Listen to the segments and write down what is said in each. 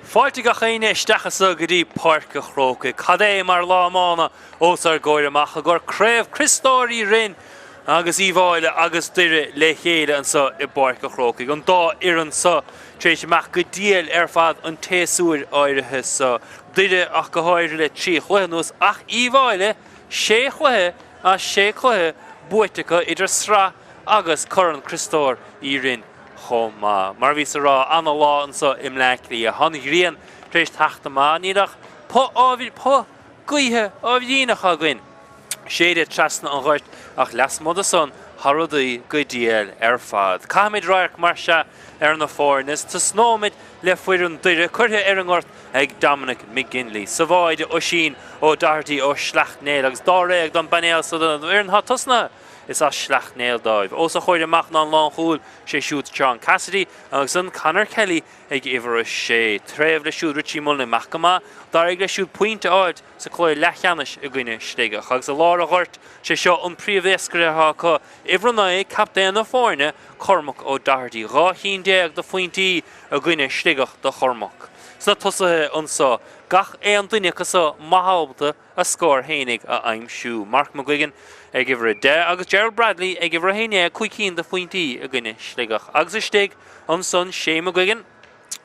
Fáilte gach éinne isteach anso go dtí Páirc a' Chrócaigh. Cad é mar lá iomána os ár gcomhair amach i gcomhair Craobh Criostóir Uí Rinn agus Uíbh Fhailí agus Doire le chéile anso i bPáirc a' Chrócaigh. An dá fhoireann so tar éis imeacht go diail ar fad an tséasúir áirithe so. Doire ach go háirithe le 3 chluiche anuas ach Uíbh Fhailí sé chluiche as sé cluiche buaite acu idir sraith agus Corn Criostóir Uí Rinn. chomh maith. Mar a bhíos a rá, ana lá anso i mBleá Cliath. Tá an ghrian tar éis teacht amach, níl ach puth ábhairín, puth gaoithe ábhairíneach againn. Séideadh trasna an ghoirt ach lasmuigh de san tá rudaí go diail ar fad. Caithfimid radharc mar sea ar na foirne is tosnóimid le foireann Doire curtha ar an ngort ag Dominic McGinley. Sa bháide Oisín O'Doherty ó Shleacht Néill agus dáréag don bpainéal so don fhoireann atá tosnaithe. Is as Sleacht Néill dóibh. Os a chomhair amach ná an lánchúl, sé siúd Seán Cassidy agus an Conor Kelly ag uimhir 6. Taobh leis siúd Richie Mullen amach go maith. D'éirigh leis siúd pointe a fháilt sa cluiche leathcheannais i gcoinne Sligeach. Agus i lár an ghoirt, sé seo an príomh-iascaire atá acu, uimhir 9, captaen na foirne, Cormac O'Doherty. 12 chinn de phointí i gcoinne Sligeach do Chormac. Sna tosaithe anso, gach aon duine acu so maith ábalta a scór fhéinig a aimsiú. Mark McGuigan ag uimhir 10 agus Gerald Bradley ag uimhir 11, 5 cinn de phointí i gcoinne Sligeach. Agus istigh ansan Shane McGuigan,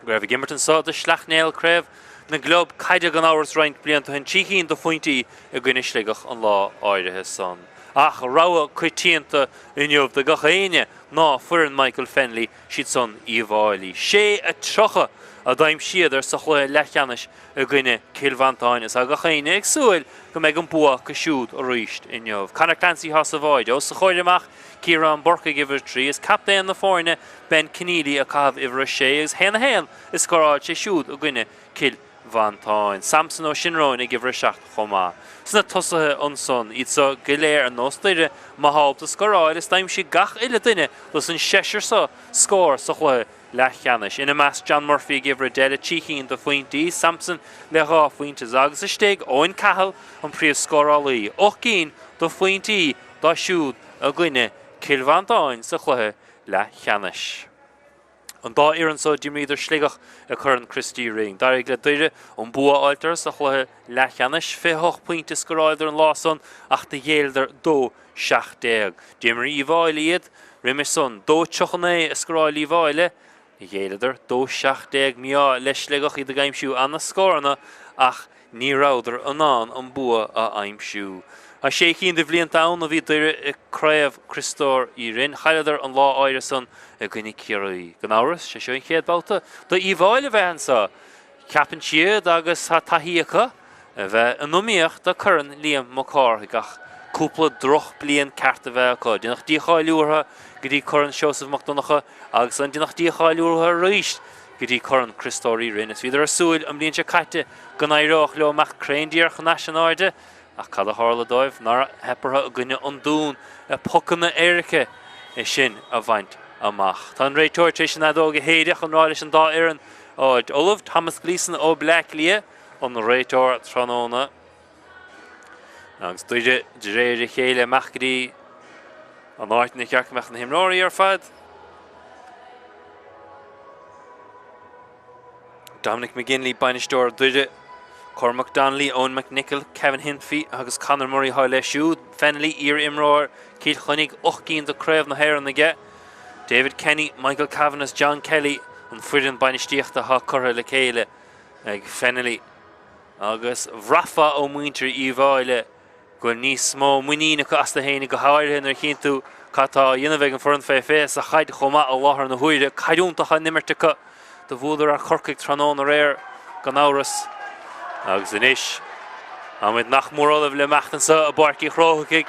go raibh ag imirt anso do Shleacht Néill Craobh na gClub Caide gan amhras roinnt blianta ó shin, 3 cinn de phointí i gcoinne Sligeach an lá áirithe san. Ach rogha coitianta inniu do gach éinne ná foireann Michael Fennelly, siad san Uíbh Fhailí. 6-30 a d'aimsíodar sa chluiche leathcheannais i gcoinne Cill Mhantáin is tá gach éinne ag súil go mbeidh an bua acu siúd arís inniu. Conor Clancy thá sa bháide. Os a chomhair amach, Ciarán Burke ag uimhir 3 is captaen na foirne Ben Conneely ag caitheamh uimhir 6 agus 1-1 a scóráil sé siúd i gcoinne Cill Mhantáin. Samson Ó Sinreoin ag uimhir 7 chomh maith. Sna tosaithe ansan, iad so go léir ar nós Doire, maith ábalta scóráil is d'aimsigh gach uile duine dos an seisear so scór sa chluiche leathcheannais. Ina measc John Murphy ag uimhir 10 le 3 chinn de phointí, Sampson le 2 phointe agus istigh Eoin Cahill an príomhscórálaí, 8 gcinn de phointí dó siúd i gcoinne Cill Mhantáin sa chluiche leathcheannais. An dá fhoireann so d'imríodar Sligeach i Corn Christy Ring. D'éirigh le Doire an bua a fháilt orthu sa chluiche leathcheannais, 28 pointe a scóráileadar an lá san ach do ghéilleadar 2 17. D'imir Uíbh Fhailí iad roimis san. 2-39 a scóráil Uíbh Fhailí. Ghéilleadar 2-17 mí-ádh le Sligeach iad ag aimsiú ana-scóranna ach ní rabhadar in ann an bua a aimsiú. Tá sé cinn de bhlianta ann ó bhí Doire i Craobh Criostóir Uí Rinn. Chailleadar an lá áirithe san i gcoinne Ciarraí. Gan amhras, sé seo an chéad babhta do Uíbh Fhailí a bheith anso. Ceapann siad agus tá taithí acu. a bheith in iomaíocht do Corn Liam Mac Cárthaigh ach cúpla droch-bliain ceart a bheith acu. Déanadh dícháiliú orthu go dtí Corn Seosamh Mac Donncha agus an déanadh dícháiliú orthu arís go dtí Corn Criostóir Uí Rinn. Is bhíodar ag súil an bhliain seo caite go n-éireodh leo imeacht crainn díreach thar n-ais in airde ach cad a tharla dóibh? Nár theip orthu i gcoinne an Dúin le pocanna éirice é sin a bhaint amach. Tá an réiteoir tar éis an fheadóg a shéideadh chun rá leis an dá fhoireann a fháilt ullamh. Thomas Gleeson ó Bleá Cliath. an réiteoir tráthnóna agus Doire de réir a chéile amach go dtí an áit ina cheart go mbeadh na himreoirí ar fad. Dominic McGinley, bainisteoir Doire, Cormac Donnelly, Eoin McNichol, Kevin Hinphey agus Conor Murray thá leis siúd. Fennelly, iar-imreoir Cill Chainnigh, 8 gcinn de Craobh na hÉireann aige. David Kenny, Michael Kavanagh, John Kelly, an foireann bainistíochta atá curtha le chéile. ag Fennelly agus bhraithfeá ó mhuintir Uíbh Fhailí go bhfuil níos mó muinín acu astu féin, go háirithe nuair a chíonn tú cad tá á dhéanamh ag an foireann fé 20 sa chaid chomh maith i láthair na huaire. Caid iontach á n-imirt acu. Do bhuadar ar Chorcaigh tráthnóna aréir gan amhras. Agus anois táimid nach mór ullamh le imeacht anseo i bPáirc Uí Chrócaigh.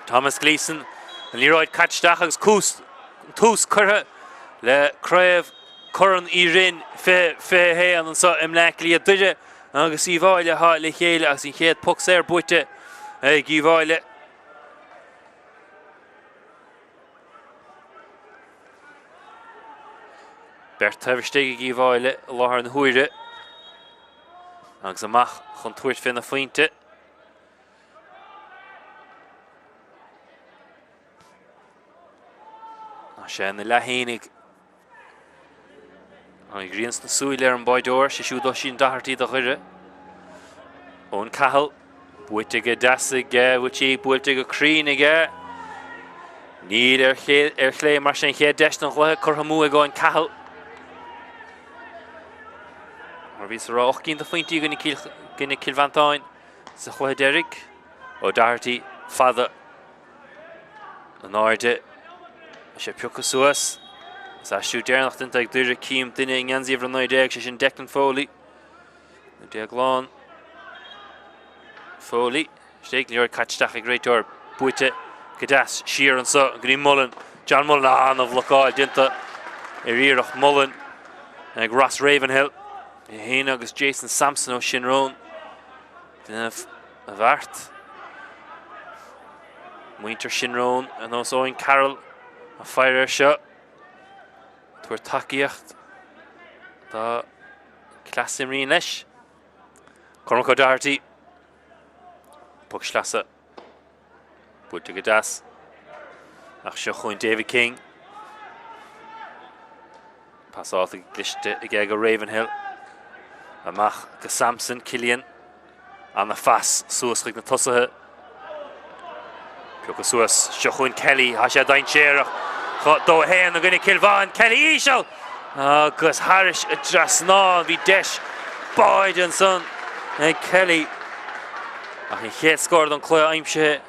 Thomas Gleeson, an liathróid caite isteach agus tús curtha le craobh Corn Uí Rinn 2021 anseo i mBleá Cliath, Doire agus Uíbh Fhailí atá le chéile agus an chéad poc saor buaite ag Uíbh Fhailí. Beirt taobh istigh ag Uíbh Fhailí i láthair na huaire agus amach chun tabhairt fé na phointe. Tá sé ina leath fhéinig. An ghrian sna súile ar an báideoir, sé siúd Oisín Doherty do Dhoire. Eoin Cahill, buaite go deas aige, bhfuil sí buailte go cruinn aige. Níl ar chlé mar sin chéad deis den chluiche curtha amú ag Eoin Cahill. Mar bhíos a rá 8 gcinn de phointí i gcoinne Cill Mhantáin sa chluiche deiridh. O'Doherty fada in airde. Tá sé pioctha suas. Is aistriú deireanach déanta ag Doire. Cím duine i ngeansaí uimhir 19, sé sin Declan Foley. 19 lán. Foley. Istigh, liathróid caite isteach ag réiteoir. Buaite go deas siar anseo go dtí Mullen. John Mullen, ana-bhlocáil déanta ar iarracht Mullen ag Ross Ravenhill. É féin agus Jason Sampson ó Shinrone. Déanamh a bheart. Muintir Shinrone ar nós Eoin Carroll ag faire air seo. Tabhairt tacaíocht dá cleas imríonn leis. Cormac O'Doherty. Poc sleasa. Buailte go deas. Ach seo chugainn David King. Pasáilte cliste aige go Ravenhill. Amach go Sampson, Cillian. Ana phas suas chuig na tosaithe. Pioctha suas, seo chugainn Kelly, tá sé dainséarach. 2-1 i gcoinne Cill Mhantáin, Kelly íseal! Agus thairis an trasnán, bhí deis báide ansan ag Kelly. Ach an chéad scór don chluiche aimsithe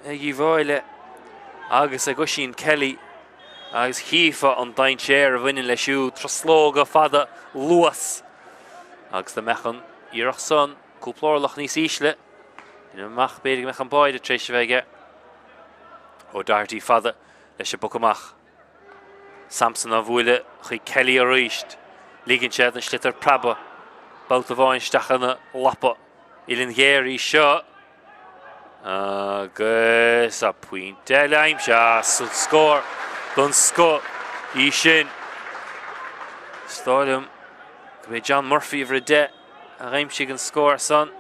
ag Uíbh Fhailí agus ag Oisín Kelly. Agus chífeá an dainséar a bhaineann leis siúd, truslóga fada, luas. Agus dá mbeadh an iarracht san cúpla orlach níos ísle, ina amach b'fhéidir go mbeadh an báide tar éis a bheith aige. O'Doherty fada leis an bpoc amach. Sampson á bhualadh chuig Kelly arís. Ligeann sé don sliotar preabadh babhta amháin isteach ina lapa. Uillinn ghéar í seo. Agus a pointe eile aimsithe scór den scoth í sin. Is dóigh liom go b'é John Murphy uimhir 10 a d'aimsigh an scór san.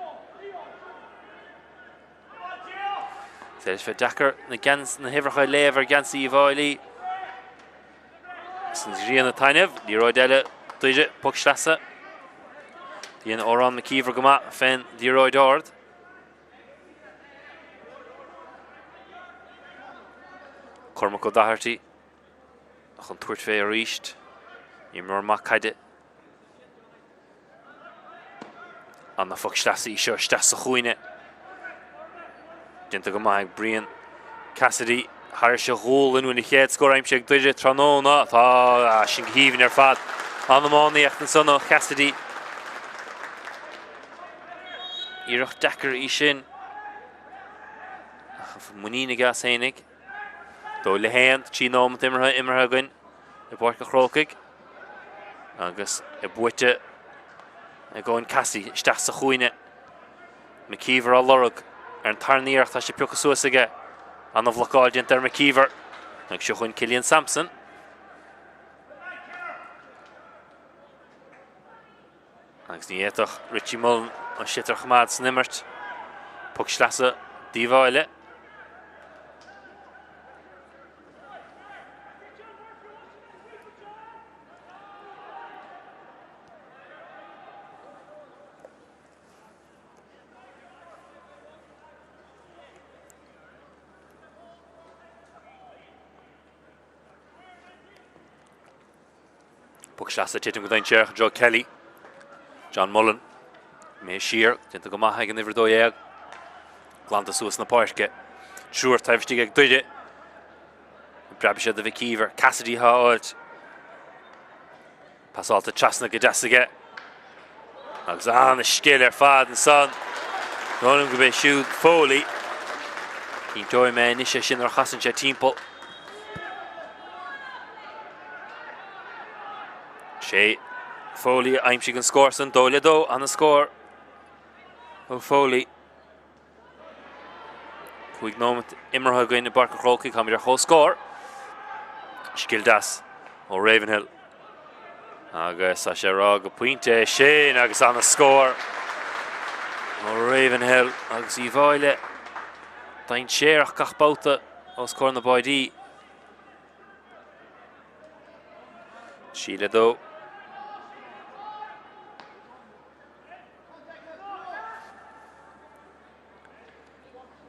Is bheith deacair na, na huimhreacha a léamh ar gheansaí Uíbh Fhailí. Is an ghrian ag taitneamh, liathróid eile Doire, poc sleasa. Dhein Odhrán McKeever go maith fén liathróid ard. Cormac O'Doherty chun tabhairt fé arís. Imreoir maith caide. Ana phoc sleasa í seo isteach sa chúinne. Déanta go maith ag Brian Cassidy thairis a ghualainn bhfuil an chéad scór aimsithe ag Doire tráthnóna. Tá sin go haoibhinn ar fad. An-iománaíocht ansan ó Cassidy. Iarracht deacair í sin. Ach muinín aige as fhéinig. 2 le 1, 3 nóiméad imeartha imeartha againn i bPáirc an Chrócaigh. Agus é buaite ag Eoin Cassidy isteach sa chúinne. McKeever á lorg ar an tarna iarracht, tá sé pioctha suas aige. Ana-bhlocáil déanta ar McKeever. Agus seo chugainn Cillian Sampson. Agus ní fhéadfadh Richie Mullen an sliotar a choimeád san imirt. Poc sleasa d'Uíbh Fhailí. Poc sleasa titim go dainséarach i dtreo Kelly. John Mullen. Imithe siar, déanta go maith ag an uimhir 12. Glanta suas na páirce. Triúr taobh istigh ag Doire. Preabfaidh sé do McKeever. Cassidy atá á fháilt. Pasáilte trasna go deas aige. Agus an-scil ar fad ansan. Dóigh liom go b'é siúd Foley. Cinnteoidh mé anois é sin nuair a chasann sé timpeall. Sé Foley a aimsigh an scór san, 2 le 2, ana-scór ó Foley. 5 nóiméad imeartha againn i bPáirc an Chrócaigh, táimid ar comhscór. Scil deas ó Ravenhill. Agus tá sé ag rá gur pointe é sin agus ana-scór ó Ravenhill agus Uíbh Fhailí dainséarach gach babhta os comhair na báidí. 3 le 2.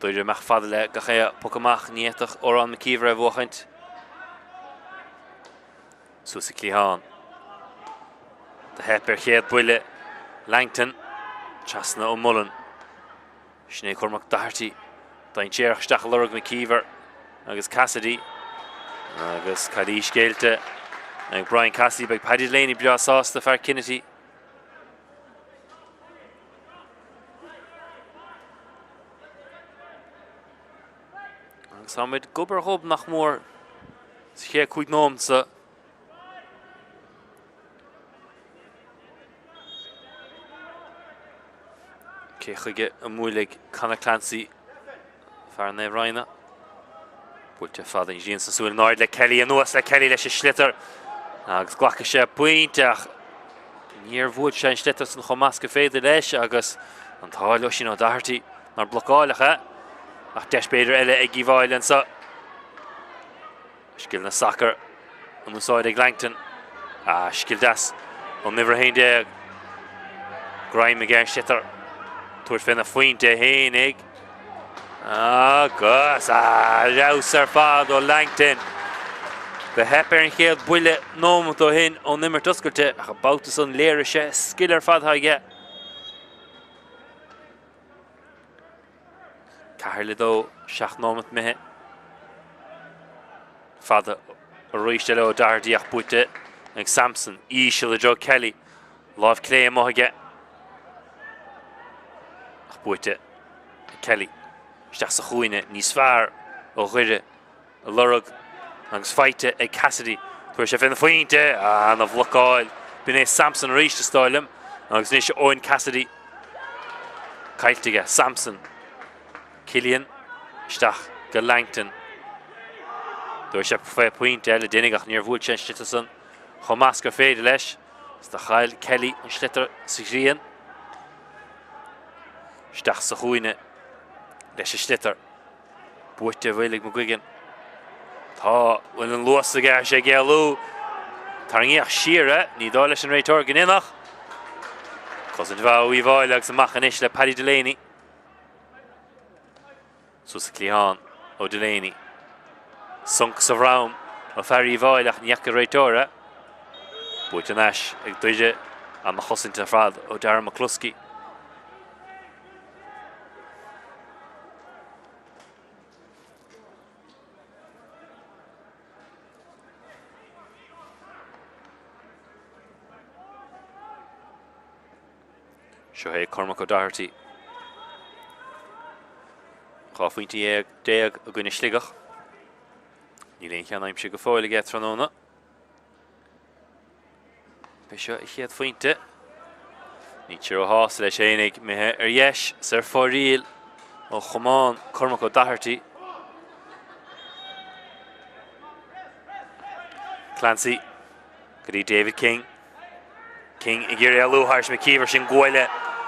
Doire amach fada le gach aon poc amach, ní fhéadfadh Odhrán McKeever é a bhuachaint. Suas an cliathán. Do theip ar chéad buille Langton. Trasna ó Mullen. Sin é Cormac Doherty. Dainséarach isteach a lorg McKeever agus Cassidy. Agus calaois géillte ag Brian Cassidy. Beidh Paddy Delaney breá sásta, fear Kinnitty. Agus táimid gob ar ghob nach mór sa chéad 5 nóiméad seo. Cé chuige a mbuailfidh Conor Clancy fear Naomh Raghnall? Buailte fada an ghrian sna súile in airde le Kelly anuas le Kelly leis an sliotar agus glacfaidh sé pointe ach níor bhuail sé an sliotar san chomh maith is gur féidir leis agus an t-ádh le Oisín O'Doherty nár blocáileadh é ach deis b'fhéidir eile ag Uíbh Fhailí anseo. Scileanna sacair in úsáid ag Langton. Ah, scil deas ón uimhir 11. Greim aige ar an sliotar. Tabhairt féna phointe fhéinig. Agus ah, feabhas ar fad ó Langton. Do theip ar an chéad buille nóimeat ó shin ón imirt oscailte ach an babhta san léirigh sé scil ar fad atá aige. 4 le 2, 7 nóimeat imithe. Fada arís eile ó Doherty ach buaite ag Sampson. Íseal i dtreo Kelly. Lámh clé amuigh aige. Ach buaite ag Kelly. Isteach sa chúinne níos fearr ó Dhoire. a lorg agus faighte ag Cassidy. Tabharfaidh sé féna phointe. Ana bhlocáil. B'in é Sampson arís is dóigh liom. Agus anois Eoin Cassidy. Caillte aige. Sampson. Cillian. Isteach go Langton. Tabharfaidh sé fé phointe eile d'Innig ach níor bhuail sé an sliotar san chomh maith is gur féidir leis. Is do chaill Kelly an sliotar sa ghrian. Isteach sa chúinne leis an sliotar. Buaite an bhfuil ag McGuigan. Tá, bhfuil an luas aige, tá sé ag éalú. Tarraingíodh siar é, ní dóigh leis an réiteoir go ndéanfadh. Cosaint mhaith ó Uíbh Fhailí agus amach anois le Paddy Delaney. Suas an cliathán ó Delaney. Sonc sa dhroim ó fear Uíbh Fhailí ach ní fhaca an réiteoir é. Buaite thar n-ais ag Doire ana-chosaint ar fad ó Darren McCluskey. Seo é Cormac O'Doherty. 12 phointe i gcoinne Sligeach. Níl aon cheann aimsithe go fóill aige tráthnóna. B'é seo a chéad phointe. Níl sé róshásta leis fhéinig, imithe ar dheis is ar fóraoil ó chamán Cormac O'Doherty. Clancy go dtí David King. King ag iarraidh éalú thairis McKeever sin buille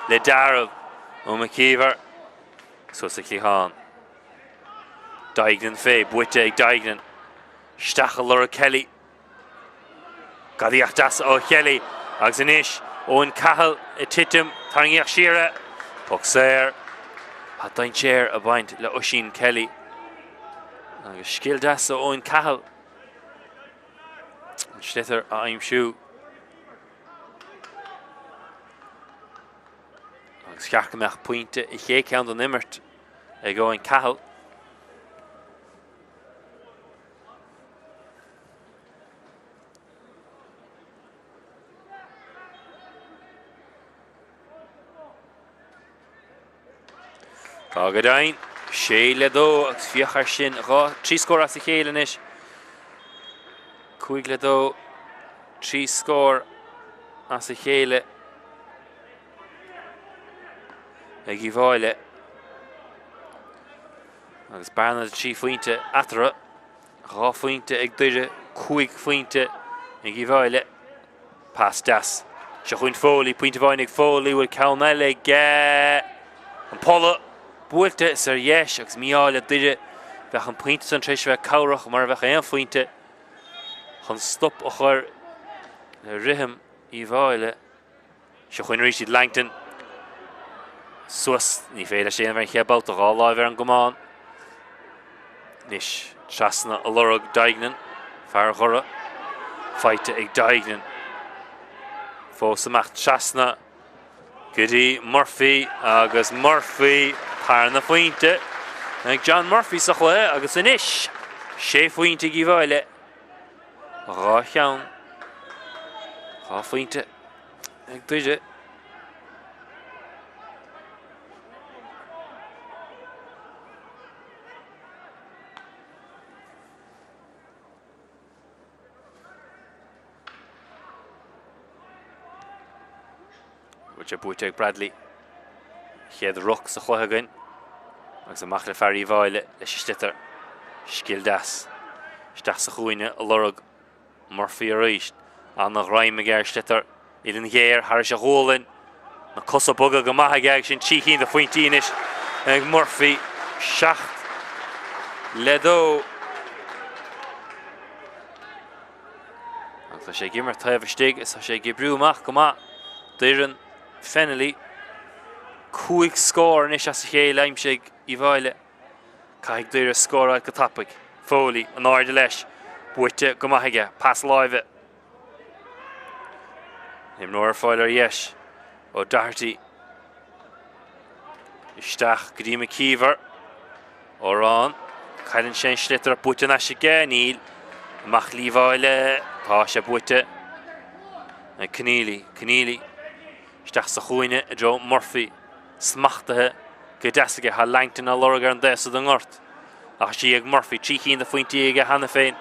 le dealramh ó McKeever. Suas an cliathán. Duignan fé, buaite ag Duignan. Isteach a lorg Kelly. Gadaíocht deas ó Kelly agus anois Eoin Cahill ag titim, tarraingíodh siar é. Poc saor. Tá dainséar ag baint le Oisín Kelly. Agus scil deas ó Eoin Cahill. An sliotar a aimsiú. Agus cheart go mbeadh pointe a chéad ceann den imirt ag Eoin Cahill. Tá go deimhin, 6 le 2 agus féach air sin, 2, 3 scór as a chéile anois. 5 le 2, 3 scór as a chéile ag Uíbh Fhailí. Agus bearna de 3 phointe eatarthu. 2 phointe ag Doire, 5 phointe ag Uíbh Fhailí. Pas deas. Seo chugainn Foley, pointe amháin ag Foley, bhfuil ceann eile aige. An polla buailte is ar dheis agus mí-ádh le Doire. Bheadh an pointe san tar éis a bheith cabhrach mar a bheadh aon phointe chun stop a chur. Le rithim Uíbh Fhailí. Seo chugainn arís iad Langton. Suas, ní féidir leis é a dhéanamh ar an chéad babhta, 2 láimh ar an gcamán. Anois trasna a lorg Duignan, fear Dhoire. Faighte ag Duignan. Fós amach trasna go dtí Murphy agus Murphy tarna phointe ag John Murphy sa chluiche agus anois sé phointe ag Uíbh Fhailí. 2 cheann, 2 phointe ag Doire. Bhfuil sé buaite ag Bradley. Chéad ruc sa chluiche againn. Agus amach le fear Uíbh Fhailí leis an sliotar. Scil deas. Isteach sa chúinne a lorg Murphy arís. Ana-ghreim aige ar sliotar. Uillinn ghéar thairis a ghualainn. Na cosa boga go maith aige agus sin 3 cinn de phointí anois ag Murphy. 7 le 2. Agus tá sé ag imirt taobh istigh is tá sé ag oibriú amach go maith d'fhoireann Fennelly. 5 scór anois as a chéile aimsithe ag Uíbh Fhailí. Caithfidh Doire scóráil go tapaidh. Foley in airde leis. Buaite go maith aige. Pas láimhe. Imreoir ar fáil ar dheis. O'Doherty. Isteach go dtí McKeever. Horan. Cailleann sé an sliotar buaite thar n-ais aige. Níl. Amach le Uíbh Fhailí. Tá sé buaite ag Conneely. Conneely. Isteach sa chúinne i dtreo Murphy. Smachtaithe go deas aige. Tá Langton á lorg ar an dtaobh so den ngort. Ach is í ag Murphy. 3 cinn de phointí aige cheana féin.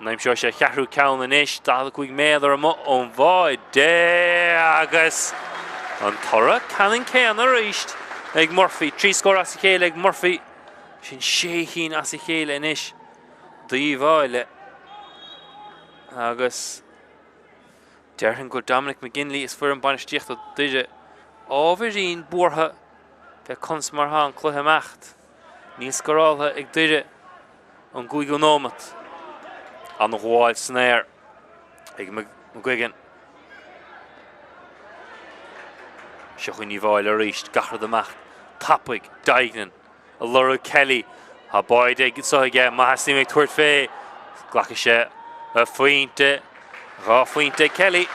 An aimseoidh sé a cheathrú ceann anois? 45 méadar amuigh ón bháide agus an toradh ceannann céanna arís ag Murphy. 3 scór as a chéile ag Murphy. Sin 6 chinn as a chéile anois d'Uíbh Fhailí. Agus déarfainn go bhfuil Dominic McGinley is foireann bainistíochta Doire ábhairín buartha fé conas mar atá an cluiche ag imeacht. Níl scóráltha ag Doire ón gcúigiú nóimeat. An-ghabháil san aer ag McGuigan. Seo chugainn Uíbh Fhailí arís, gach rud amach. Tapaidh, Duignan, ag lorg Kelly. Tá báide anseo aige, maith as ag tabhairt fé. Glacfaidh sé a phointe, 2 phointe ag Kelly.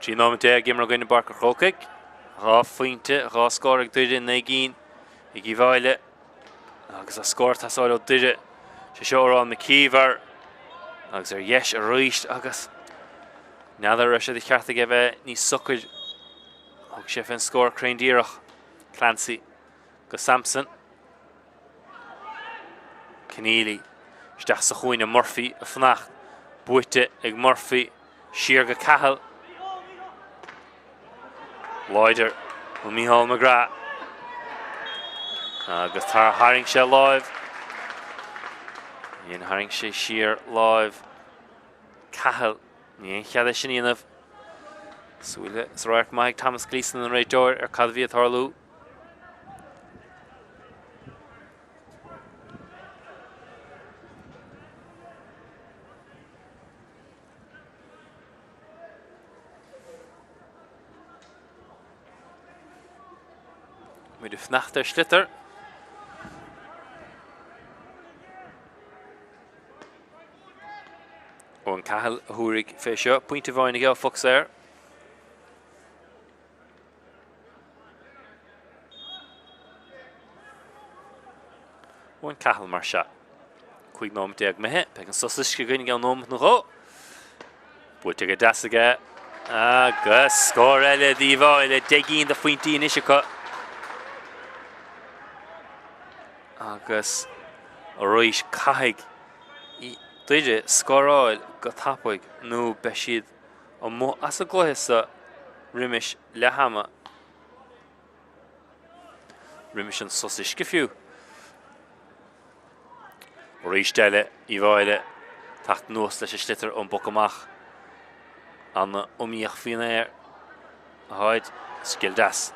13 nóiméad imeartha againn i bPáirc an Chrócaigh. 2 phointe, 2 scór ag Doire, 9 gcinn ag Uíbh Fhailí. Agus tá scór ag teastáil ó Doire. Sé seo Odhrán McKeever. Agus ar dheis arís agus n'fheadar raibh sé de cheart aige bheith níos socair. Thug sé fén scór cruinn díreach. Clancy go Sampson. Conneely isteach sa chúinne, Murphy ag fanacht, buaite ag Murphy, siar go Cahill. Láidir ó Micheál McGrath. Agus tar tharraing sé láimh. Níor tharraing sé siar láimh Cahill. Ní aon chead é sin a dhéanamh. Súile is radharc maith ag Thomas Gleeson an réiteoir ar cad a bhí ag tarlú. Muid ag fanacht ar sliotar. Owen Cahill a thabharfaidh fé seo. Pointe amháin aige ó phoc saor. Owen Cahill mar seo. 15 nóiméad imithe. Beidh an sos uisce againn i gceann nóiméad nó dhó. Buaite go deas aige. Agus scór eile d'Uíbh Fhailí. 10 gcinn de phointí anois acu. Agus arís caithfidh Doire scóráil go tapaidh nó beidh siad amuigh as an gcluiche seo roimis leath ama, roimis an sos uisce fiú. Arís eile, Uíbh Fhailí ag teacht anuas leis an sliotar ón bpoc amach. An-iomaíoch faoin aer. Atáid. Scil deas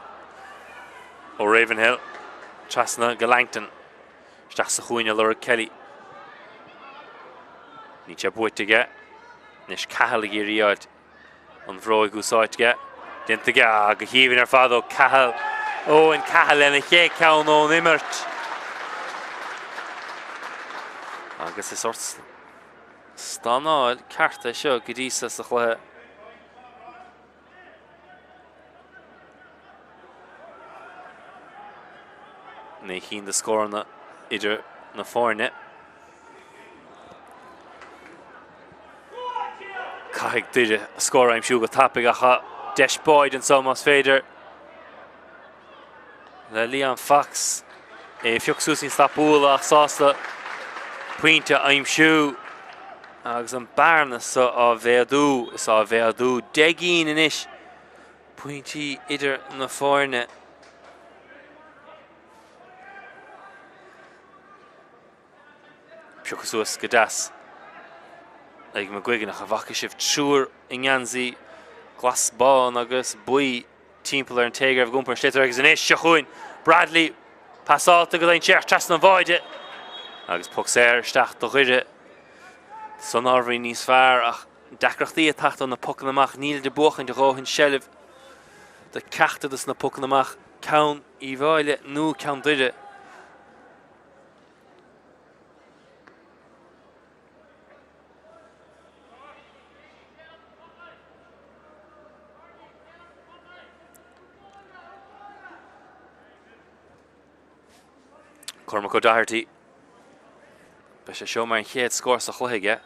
ó Ravenhill. Trasna go Langton. Isteach sa chúinne lorg Kelly. Níl sé buaite aige. Anois Cahill ag iarraidh í a fháilt. An bhróig úsáidte aige. Déanta aige. Ah, go haoibhinn ar fad ó Cahill. Eoin Cahill lena chéad ceann ón imirt. Agus is ort stanáil ceart é seo go dtí sa sa chluiche. Naoi gcinn de scóranna idir na foirne. Caithfidh Doire scór a aimsiú go tapaidh ach tá deis báid anseo más féidir le Leon Fox é a phiocadh suas níos tapúla ach sásta pointe a aimsiú agus an bearna seo á mhéadú is á mhéadú. 10 gcinn anois pointí idir na foirne. Pioctha suas go deas ag McGuigan ach an bhfaca sibh triúr i ngeansaí glas bán agus buí timpeall ar an té go raibh ag iompar an sliotair agus anois seo chugainn Bradley pasáilte go dainséarach trasna an bháide agus poc saor isteach do Dhoire san ábhairín níos fearr ach deacrachtaí ag teacht ó na pocanna amach nílid ag buachaint a dhóthain seilbh do ceachtar dos na pocanna amach ceann Uíbh Fhailí nó ceann Doire. Cormac O'Doherty. Beidh sé seo mar an chéad scór sa chluiche aige.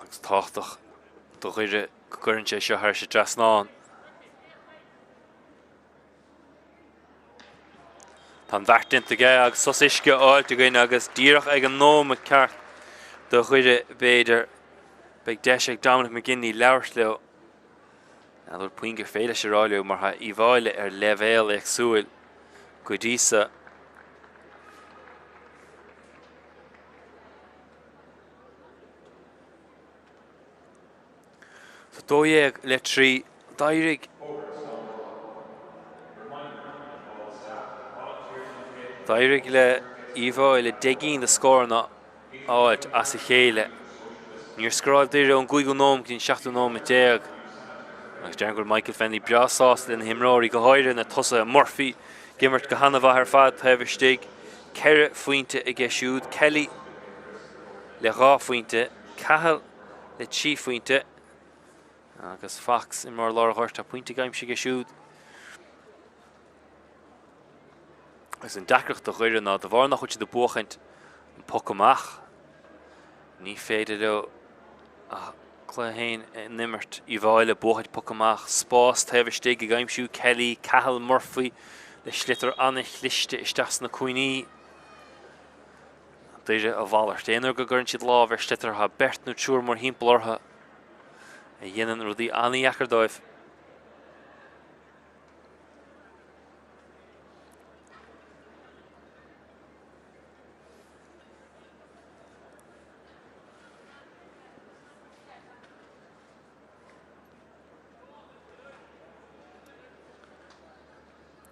Agus tábhachtach do Dhoire go gcuireann sé seo thairis an dtrasnán. Tá an bheart déanta aige agus sos uisce á fháilt againn agus díreach ag an nóiméad ceart do Dhoire b'fhéidir. Beidh deis ag Dominic McGinley labhairt leo. N'fheadar puinn gur féidir leis a rá leo mar tá Uíbh Fhailí ar leibhéal éagsúil go dtí so. So 12 le 3 d'éirigh D'éirigh le Uíbh Fhailí 10 gcinn de scóranna a fháilt as a chéile. Níor scóráil Doire ón gcúigiú nóiméad go dtí an seachtú nóiméad déag. Agus déarfainn go bhfuil Michael Fennelly breá sásta lena himreoirí, go háirithe na tosaithe Murphy ag imirt go han-mhaith ar fad taobh istigh. Ceithre phointe aige siúd, Kelly le dhá phointe, Cahill le 3 phointe agus Fox, imreoir lár an ghoirt, tá pointe aimsithe aige siúd. Agus an deacracht do Dhoire ná de bharr nach bhfuil siad ag buachaint an poc amach, ní féidir leo a gcluiche féin a imirt. Uíbh Fhailí ag buachaint poc amach, spás taobh istigh ag aimsiú Kelly, Cathal Murphy le sliotar an-chliste isteach sna cúinní. Doire a mhalairt. Aon uair go gcuireann siad lámh ar shliotar tá beirt nó triúr mórthimpeall orthu a dhéanann rudaí an-dheacair dóibh.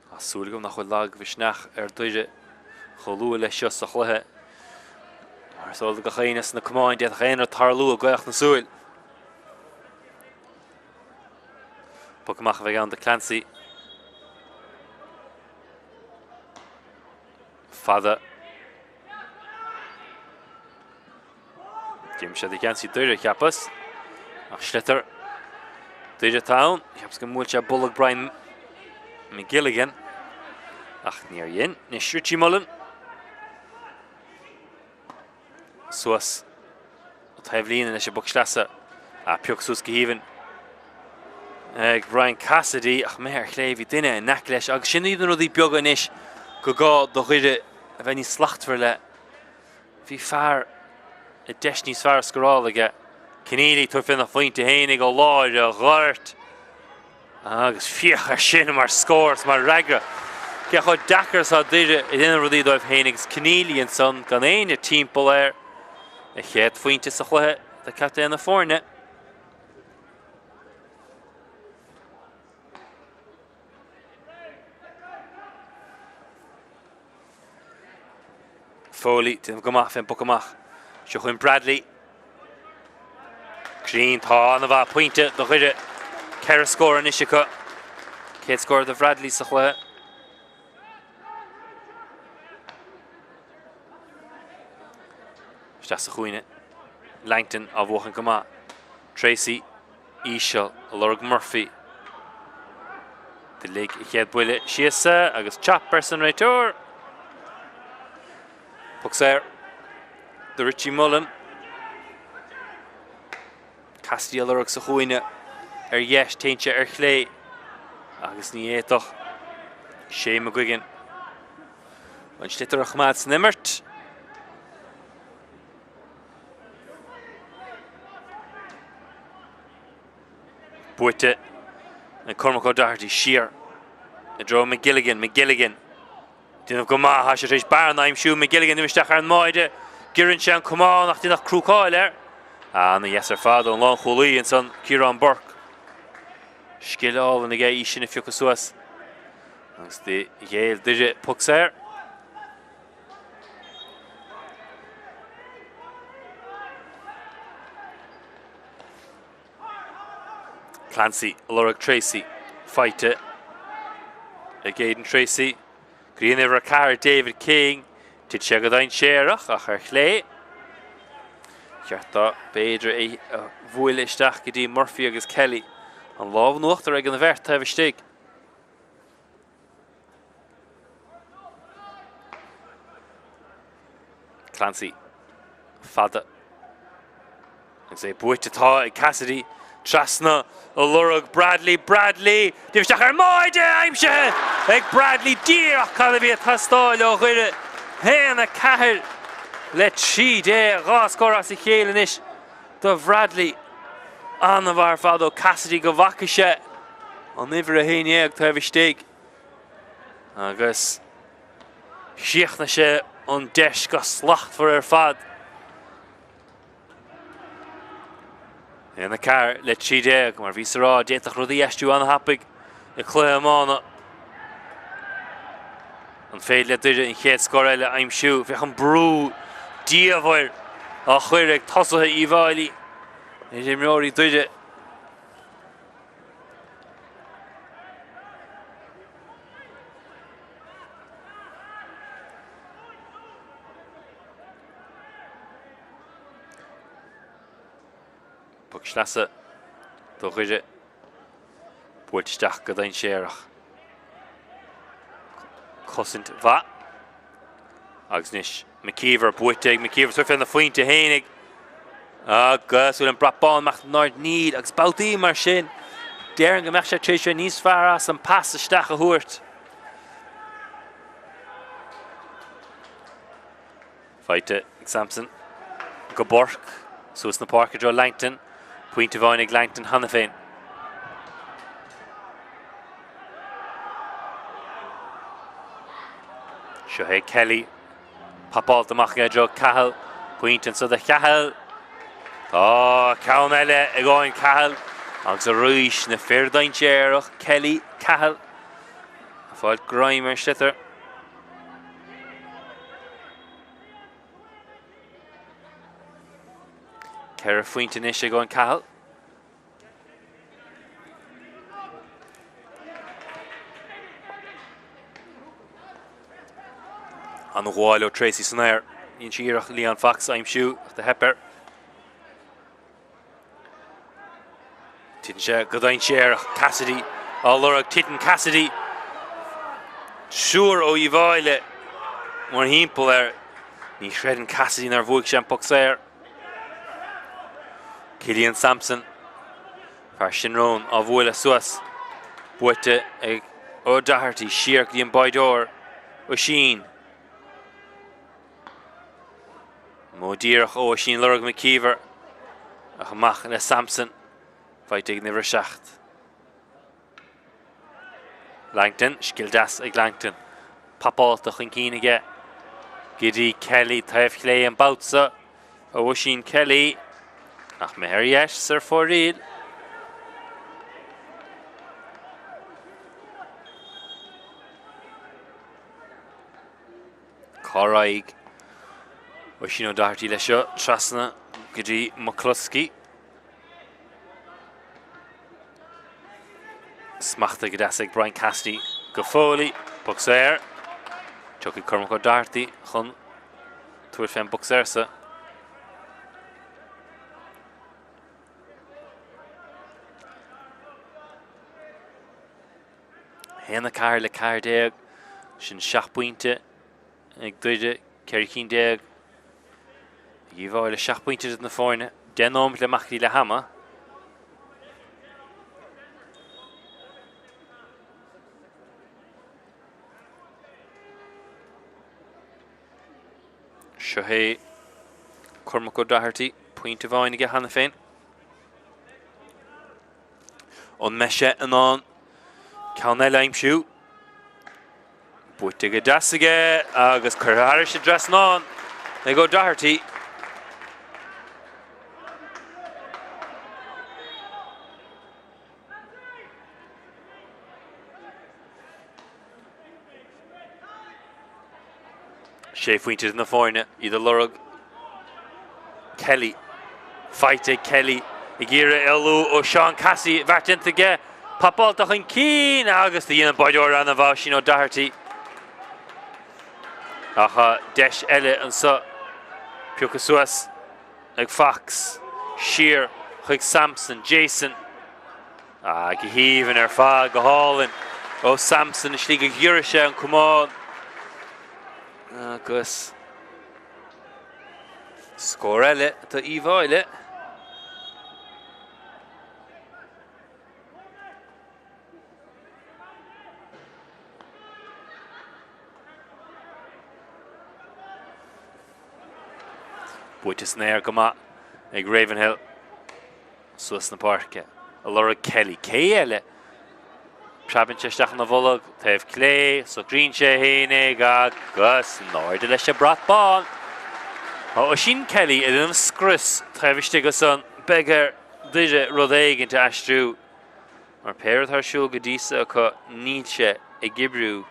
Tá súil agam nach bhfuil lagmhisneach ar Doire chomh luath leis seo sa chluiche. Mar is eol do gach éinne sna camáin, d'fhéadfadh aon rud tarlú i gcaoch na súil. Poc amach a bheidh ann do Clancy. Fada. D'imigh sé de gheansaí Doire, cheapas. Ach sliotar Doire atá ann. Cheapas go mbuail sé bolg Brian McGilligan. Ach níor dhein. Anois Richie Mullen. Suas taobhlíne leis an bpoc sleasa. A pioc suas go haoibhinn ag Brian Cassidy ach imithe ar chlé bhí duine in aice leis agus sin iad na rudaí beaga anois go gá do Dhoire a bheith níos slachtmhar le Bhí fear i deis níos fearr scórála aige. Conneely ag tabhairt faoina phointe fhéinig ó lár an ghoirt. Agus féach air sin mar scór is mar fhreagra. cé chomh deacair is atá Doire ag déanamh rudaí dóibh féin agus Conneely ansan gan éinne timpeall air. A chéad phointe sa chluiche do captaen na foirne. Foley, déanamh go maith fén bpoc amach. Seo chugainn Bradley. Cruinn, tá an-mhaith. Pointe do Dhoire. 4 scór anois acu. Céad scór do Bhradley sa chluiche. Isteach sa chúinne. Langton á bhuachan go maith. Tracy. íseal ag lorg Murphy. Do lig a chéad buille síos agus chop arsa an réiteoir. Poc saor do Richie Mullen. Cassidy á lorg sa chúinne ar dheis, téann sé ar chlé agus ní fhéadfadh Shane McGuigan an sliotar a choimeád san imirt. Buaite ag Cormac O'Doherty siar i dtreo McGilligan. McGilligan déanamh go maith, tá sé tar éis bearna a aimsiú. McGilligan isteach ar an mbáide. Giorrann sé an camán ach déanadh crúcáil air. Ana-dheas ar fad ón lánchúlaí ansan Ciarán Burke. Scil álainn aige í sin a phiocadh suas. Agus do ghéill Doire poc saor. Clancy ag lorg Tracy. Faighte ag Aidan Tracy. Go dtí an uimhir 4 David King. Thit sé go dainséarach ach ar chlé. Cheart dó b'fhéidir é a bhualadh isteach go dtí Murphy agus Kelly. An lámh in uachtar ag an bheirt taobh istigh. Clancy fada agus é buaite atá ag Cassidy trasna ag lorg Bradley Bradley Déanamh isteach ar an mbáide aimsithe ag Bradley díreach cad a bhí ag teastáil ó Dhoire 1 4 le 13 2 scór as a chéile anois do Bhradley. An-mhaith ar fad ó Cassidy go bhfaca sé an uimhir 11 taobh istigh agus chríochnaigh sé an deis go slachtmhar ar fad. 1 4 le 13 mar bhíos a rá d'fhéadfadh rudaí aistriú an-thapaidh i gcluiche iomána. An féidir le Doire an chéad scór eile a aimsiú? Féach an brú diamhair á chur ag tosaithe Uíbh Fhailí ar imreoirí Doire. Poc sleasa do Dhoire. Buailte isteach go dainséarach. Cosaint mhaith. Agus anois McKeever buaite ag McKeever tabhairt fé na phointe fhéinig. Agus bhfuil an brat bán amach in airde níl agus babhtaí mar sin déarfainn go mbeadh sé tar éis bheith níos fearr as an pas isteach a thabhairt. Faighte ag Sampson go Burke, suas na páirce i dtreo Langton. Pointe amháin ag Langton cheana féin. Seo é Kelly. Papáilte amach aige i dtreo Cahill. Pointe anso do Chahill. Tá ceann eile ag Eoin Cahill. Agus arís na fir dainséarach Kelly, Cahill. Ag fáil greim ar an sliotar. 4 phointe anois ag Eoin Cahill. An-ghabháil ó Tracy san aer. Dhein sé iarracht Leon Fox a aimsiú ach do theip air. Titeann sé go dainséarach. Cassidy á lorg. Titeann Cassidy. Triúr ó Uíbh Fhailí mórthimpeall air. Ní chreideann Cassidy nár bhuaigh sé an poc saor. Cillian Sampson. Fear Shinrone á bhualadh suas. Buaite ag O'Doherty siar go dtí an báideoir. Oisín. Modh díreach ó Oisín lorg McKeever ach amach le Sampson. Faighte ag an uimhir 7. Langton, scil deas ag Langton. Papáilte chun cinn aige go dtí Kelly, taobh chlé an babhta seo ó Oisín Kelly, ach imithe ar dheis 's ar fóraoil. Cá raghaidh Oisín O'Doherty leis seo trasna go dtí McCluskey. Smachtaithe go deas ag Brian Cassidy go Foley. Poc saor. Tiocfaidh Cormac O'Doherty chun tabhairt fén bpoc saor so. 1, 4 le 14, sin 7 bpointe ag Doire, 14 cinn ag Uíbh Fhailí, 7 bpointe idir na foirne, 10 nóiméad le imeacht go dtí leath ama. Seo é Cormac O'Doherty, pointe amháin aige cheana féin. An mbeidh sé in ann ceann eile a aimsiú? Buaite go deas aige agus curtha thairis an dtrasnán ag O'Doherty. Sé phointe idir na foirne, iad ag lorg Kelly. Faighte ag Kelly ag iarraidh éalú ó Seán Cassidy, beart déanta aige, papáilte chun cinn agus do dhein an báireoir ana-mhaith, Oisín O'Doherty. Ach deis eile anseo pioctha suas ag Fox, siar chuig Sampson, Jason. Ah, go haoibhinn ar fad, go hálainn ó Sampson, an slí go ghiorraigh sé an camán agus scór eile do Uíbh Fhailí. Buaite san aer go maith ag Ravenhill. Suas na páirce ag lorg Kelly. Cé eile? Preabann sé isteach ina bholg, taobh clé, socraíonn sé fhéinig agus in airde leis an brat bán. Tá Oisín Kelly ag déanamh scrios taobh istigh ansan. Beidh ar Doire rud éigint a aistriú mar pé rud atá ar siúl go dtí so acu níl sé ag oibriú.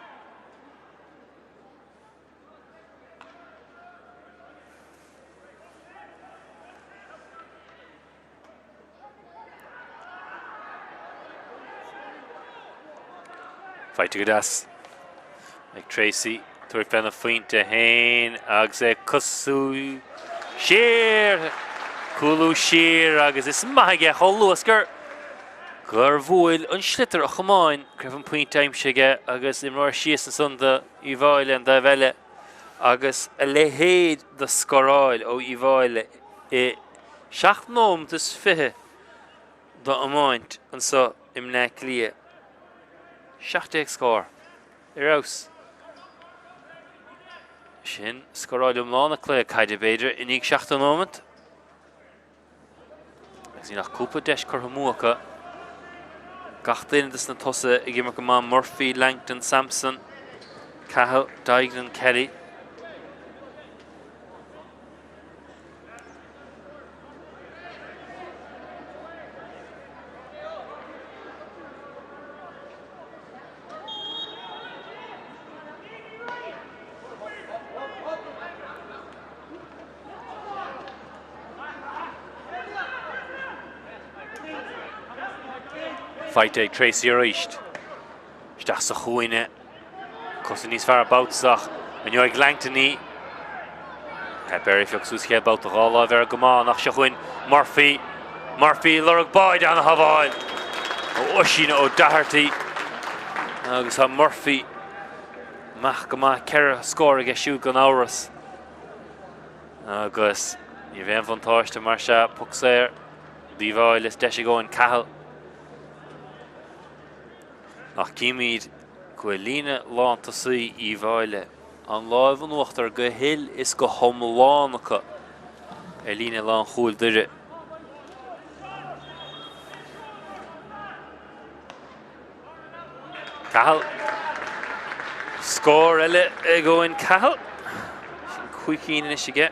Faighte go deas ag Tracy, tabhairt fena phointe féin agus é ag cosú siar, cúlú siar agus is maith aige chomh luath is gur gur bhuail an sliotar a chamáin go raibh an pointe aimsithe aige agus imreoir síos ansan do Uíbh Fhailí an dtaobh eile agus a leithéid de scoráil ó Uíbh Fhailí i 7 nóimeat is 20 d'iomáint anso i mBleá Cliath. 17 scór. Ar fheabhas. Sin scoráil iomlán na cluiche caide b'fhéidir i ndiaidh 70 nóimeat. Agus níl ach cúpla deis curtha amú acu. Gach duine des na tosaithe ag imirt go maith, Murphy, Langton, Sampson, Cahill, Duignan, Kelly. Faighte ag Tracy arís. Isteach sa chúinne. Cosa níos fearr an babhta so ach an gheobhaidh Langton í? Theip air í a phiocadh suas chéad babhta, 2 láimh ar an gcamán ach seo chugainn Murphy. Murphy lorg báide ana-shábháil ó Oisín O'Doherty agus tá Murphy amach go maith, 4 scór aige siúd gan amhras. Agus ní raibh aon bhuntáiste mar sea, poc saor d'Uíbh Fhailí is deis ag Eoin Cahill. Ach címid go bhfuil líne lántosaí Uíbh Fhailí, an láimh in uachtar go huile is go hiomlán acu ar líne lánchúil Doire. Cahill. Scór eile ag Eoin Cahill. Sin 5 cinn anois aige.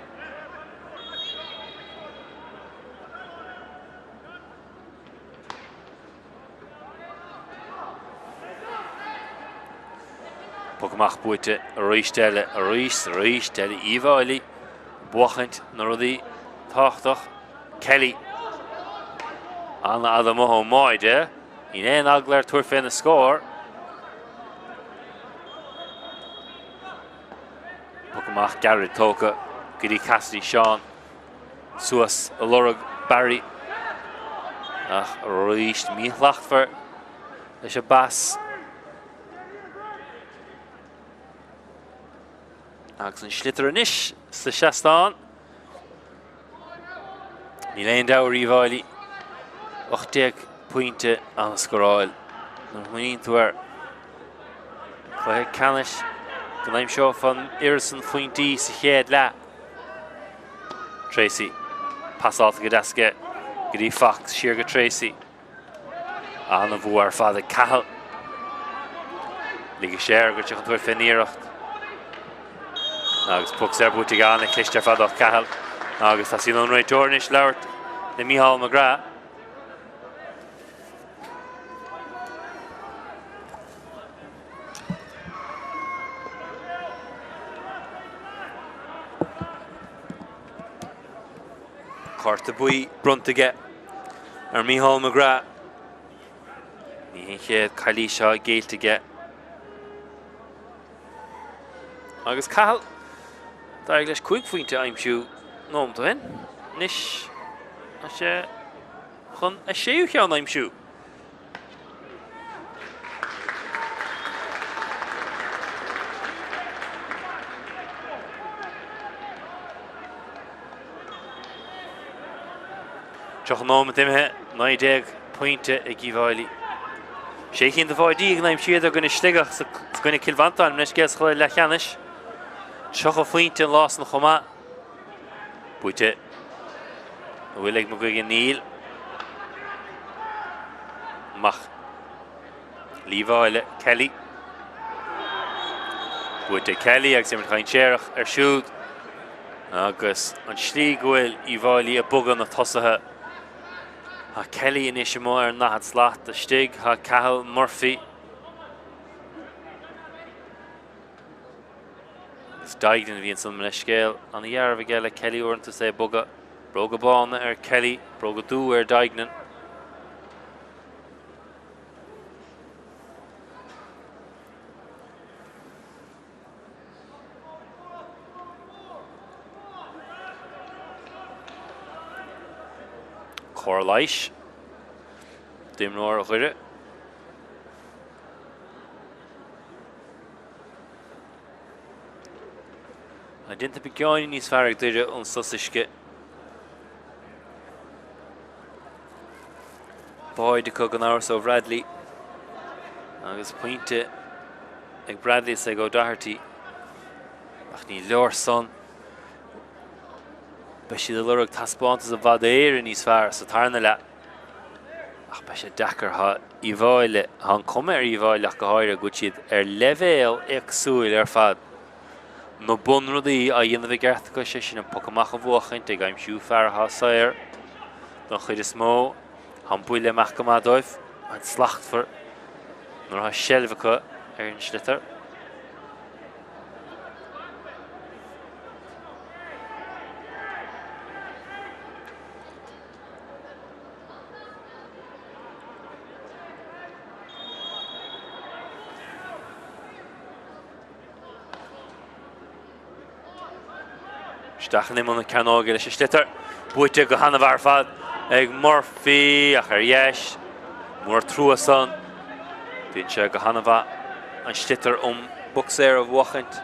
Poc amach buaite arís eile, arís, arís eile, Uíbh Fhailí buachaint na rudaí tábhachtach. Kelly. An-fhada amuigh ón mbáide. Níl aon eagla air tabhairt féna scór. Poc amach gairid tógtha go dtí Cassidy Seán. Suas a lorg Barry. Ach arís míshlachtmhar leis an bpas. Agus an sliotar anois sa seastán. Níl aon dabht ar Uíbh Fhailí. 18 pointe an-scóráil. Nuair a smaoiníonn tú ar chluiche ceannais go n-aimseofá an oiread san phointí sa chéad leath. Tracy. Pasálta go deas aige go dtí Fox, siar go Tracy. An-bhua ar fad ag Cahill. Ligfidh sé air go bhfuil sé chun tabhairt fén iarracht. Agus poc saor buaite aige an-chliste ar fad ó Cahill. Agus tosaíonn an réiteoir anois labhairt le Mícheál McGrath. Cárta buí bronnta aige ar Mícheál McGrath. Ní hé an chéad calaois seo géillte aige. Agus Cahill, d'éirigh leis 5 phointe a aimsiú nóiméad ó shin. Anois tá sé chun a séú cheann a aimsiú. 30 nóiméad imithe, 19 pointe ag Uíbh Fhailí. Sé cinn de bháidí a d'aimsíodar i gcoinne Sligeach is i gcoinne Cill Mhantáin, mo leithscéal sa chluiche leathcheannais. 30 phointe an lá san chomh maith. Buaite. An bhfuil ag McGuigan? Níl. Amach. Uíbh Fhailí, Kelly. Buaite Kelly agus imirt dhainséarach air siúd. Agus an slí go bhfuil Uíbh Fhailí ag bogadh na tosaithe. Tá Kelly anois amuigh ar an ndaichead slat istigh. Tá Cathal Murphy. Agus Duignan a bhí ansan, mo leithscéal. Ana-dhealramh aige le Kelly uaireanta is é ag bogadh. Bróga bána ar Kelly, bróga dubha ar Duignan. Cóir leighis d'imreoir Dhoire. Tá déanta beagáinín níos fearr ag Doire ón sos uisce. Báide acu gan amhras ó Bhradley agus pointe ag Bradley is ag O'Doherty. Ach ní leor san. Beidh siad ag lorg taispeántas i bhfad Éireann níos fearr sa tarna leath. Ach beidh sé deacair. Tá Uíbh Fhailí, tá an cuma ar Uíbh Fhailí ach go háirithe go bhfuil siad ar leibhéal éagsúil ar fad. Na bunrudaí á dhéanamh i gceart acu, sé sin an poc amach a bhuachaint, ag aimsiú fear atá saor don chuid is mó. Tá an buille amach go maith dóibh, an slachtmhar nuair atá seilbh acu ar an sliotar. Isteach in imeall na cearnóige leis an sliotar. Buaite go han-mhaith ar fad ag Murphy ach ar dheis. Mór an trua san. Bíonn sé go han-mhaith an sliotar ón bpoc saor a bhuachaint.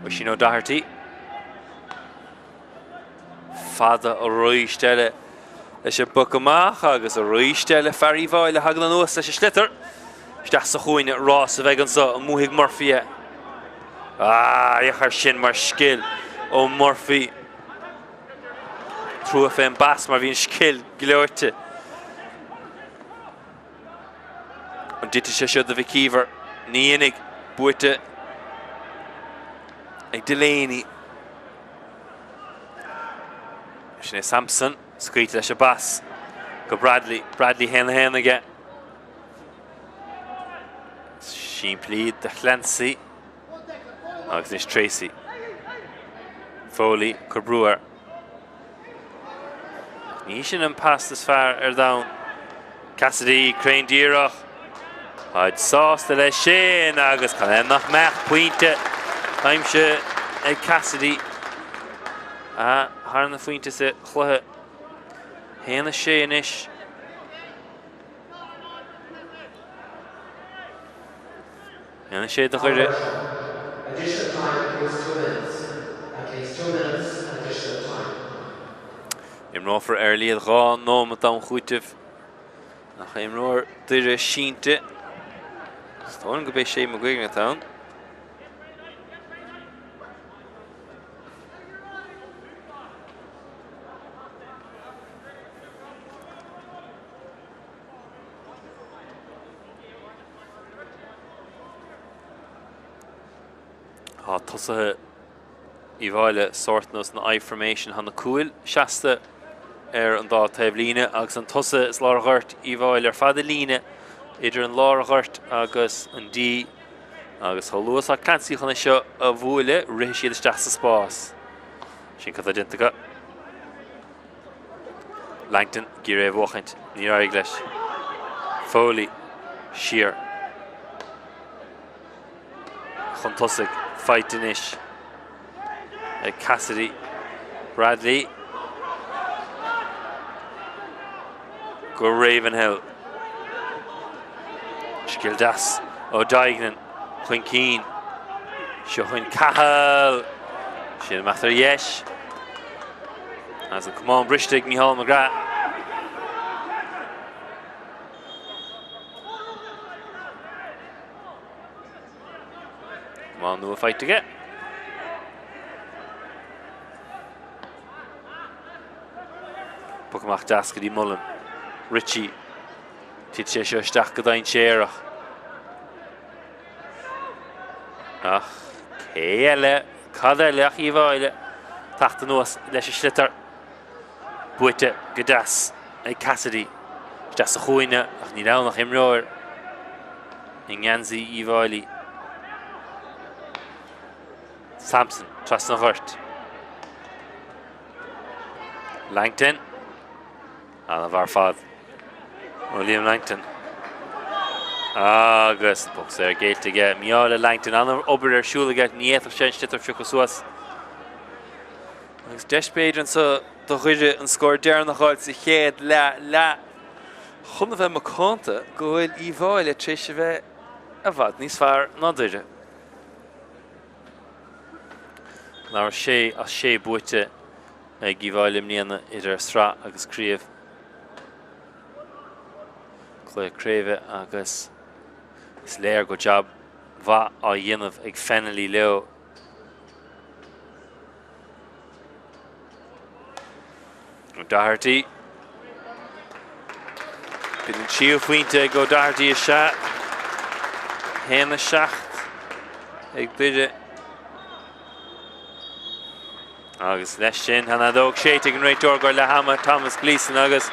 Oisín O'Doherty. Fada arís eile leis an bpoc amach agus arís eile fear Uíbh Fhailí a thagann anuas leis an sliotar. Isteach sa chúinne, rás a bheidh anseo, an mbuafaidh Murphy é? Ah, féach air sin mar scil ó Murphy. Trua fén bpas mar bhí an scil gleoite. dtitfidh sé seo do McKeever? Ní dhéanfaidh. Buaite ag Delaney. Sin é Sampson. Scaoilte leis an bpas go Bradley. Bradley 1-1 aige. Simplí do Chlancy. Agus anois Tracy. Foley cur brú air. Ach ní sin an pas is fearr ar domhan. Cassidy, cruinn díreach. Táid sásta leis sin agus cad é nach mbeadh pointe aimsithe ag Cassidy. A tharna phointe sa chluiche. 1-6 anois. 1-6 do Dhoire. Imreofar ar a laghad 2 nóiméad d'am chúitimh. Ach imreoir Doire sínte. Is dóigh liom gurb é Shane McGuigan atá ann. Tá tosaithe Uíbh Fhailí sórt nós na I-formation. Tá na cúil seasta ar an dá taobh líne agus an tosaithe is lár ghoirt Uíbh Fhailí ar fad i líne idir an lár ghoirt agus an D. Agus chomh luath is atá Clancy chun é seo a bhuaileadh, rithfidh siad isteach sa spás. Sin cad tá déanta acu. Langton ag iarraidh é a bhuachaint, níor éirigh leis. Foley siar chun tosaigh, faighte anois ag Cassidy. Bradley go Ravenhill. Scil deas ó Duignan chun cinn. Seo chugainn Cahill. Sin amach ar dheis. Agus an camán briste ag Mícheál McGrath. Camán nua faighte aige. Poc amach deas go dtí Mullen. Ritchie. Thit sé seo isteach go dainséarach. Ach cé eile, cad eile ach Uíbh Fhailí teacht anuas leis an sliotar. Buaite go deas ag Cassidy. Isteach sa chúinne ach níl ann ach imreoir i ngeansaí Uíbh Fhailí. Sampson trasna an ghoirt. Langton. An-mhaith ar fad ó Liam Langton. Agus poc saor géillte aige. Mí-ádh le Langton. An-obair ar siúl aige. Ní fhéadfadh sé an sliotar a phiocadh suas. Agus deis b'fhéidir anseo do Dhoire an scór deireanach a fháil sa chéad leath leath. Chun a bheith macánta go bhfuil Uíbh Fhailí tar éis a bheith i bhfad níos fearr ná Doire. Ná raibh 6 as 6 buaite ag Uíbh Fhailí i mbliana idir sraith agus craobh. Cluiche craoibhe agus is léir go jab mhaith á dhéanamh ag Fennelly leo. O'Doherty. B'in an tríú phointe ag O'Doherty is ea. 1-7 ag Doire. Agus leis sin, tá an fheadóg séidte ag an réiteoir go leath ama, Thomas Gleeson, agus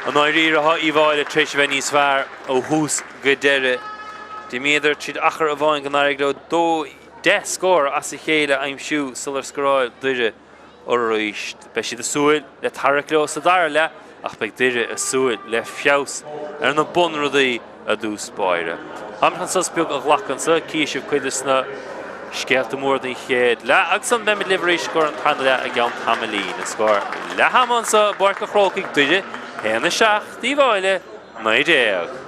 i ndáiríre tá Uíbh Fhailí tar éis a bheith níos fearr ó thús go deireadh. D'imíodar tríd achar amháin go n-éirigh leo dó 10 scór as a chéile a aimsiú sular scóráil Doire arís. Beidh siad ag súil le tarrac leo sa dara leath ach beidh Doire ag súil le feabhas ar na bunrudaí i dtús báire. Táimid chun sos beag a ghlacadh anseo, cífidh sibh cuid de na scéalta móra den chéad leath agus ansan beimid libh arís i gcomhair an tarna leath i gceann tamaillín. An scór leath ama anseo i bPáirc an Chrócaigh, Doire 1-7, Uíbh Fhailí 19.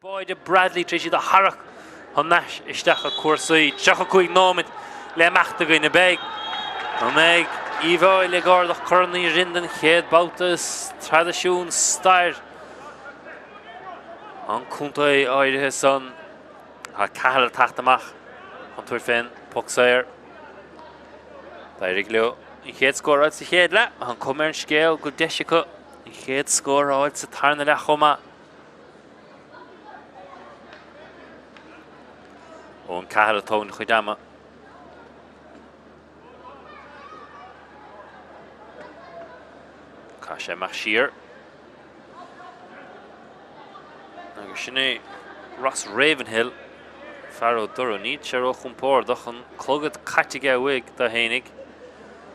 Báide Bradley tar éis iad a tharrac thar n-ais isteach i cúrsaí. 35 nóiméad le imeacht againn. An mbeidh? An mbeidh Uíbh Fhailí ag ardach Corn Uí Rinn den chéad babhta i traidisiún stair an chontae áirithe san? Tá Cahill ag teacht amach chun tabhairt fén bpoc saor. D'éirigh leo an chéad scór a fháil sa chéad leath. Tá an cuma ar an scéal go bhfuil deis acu an chéad scór a fháil sa tarna leath chomh maith. Eoin Cahill ag tógaint a chuid ama. Caith sé amach siar. Agus sin é Ross Ravenhill, fear ó Durrow. Níl sé róchompordach, an clogad caite aige uaidh dó fhéinig.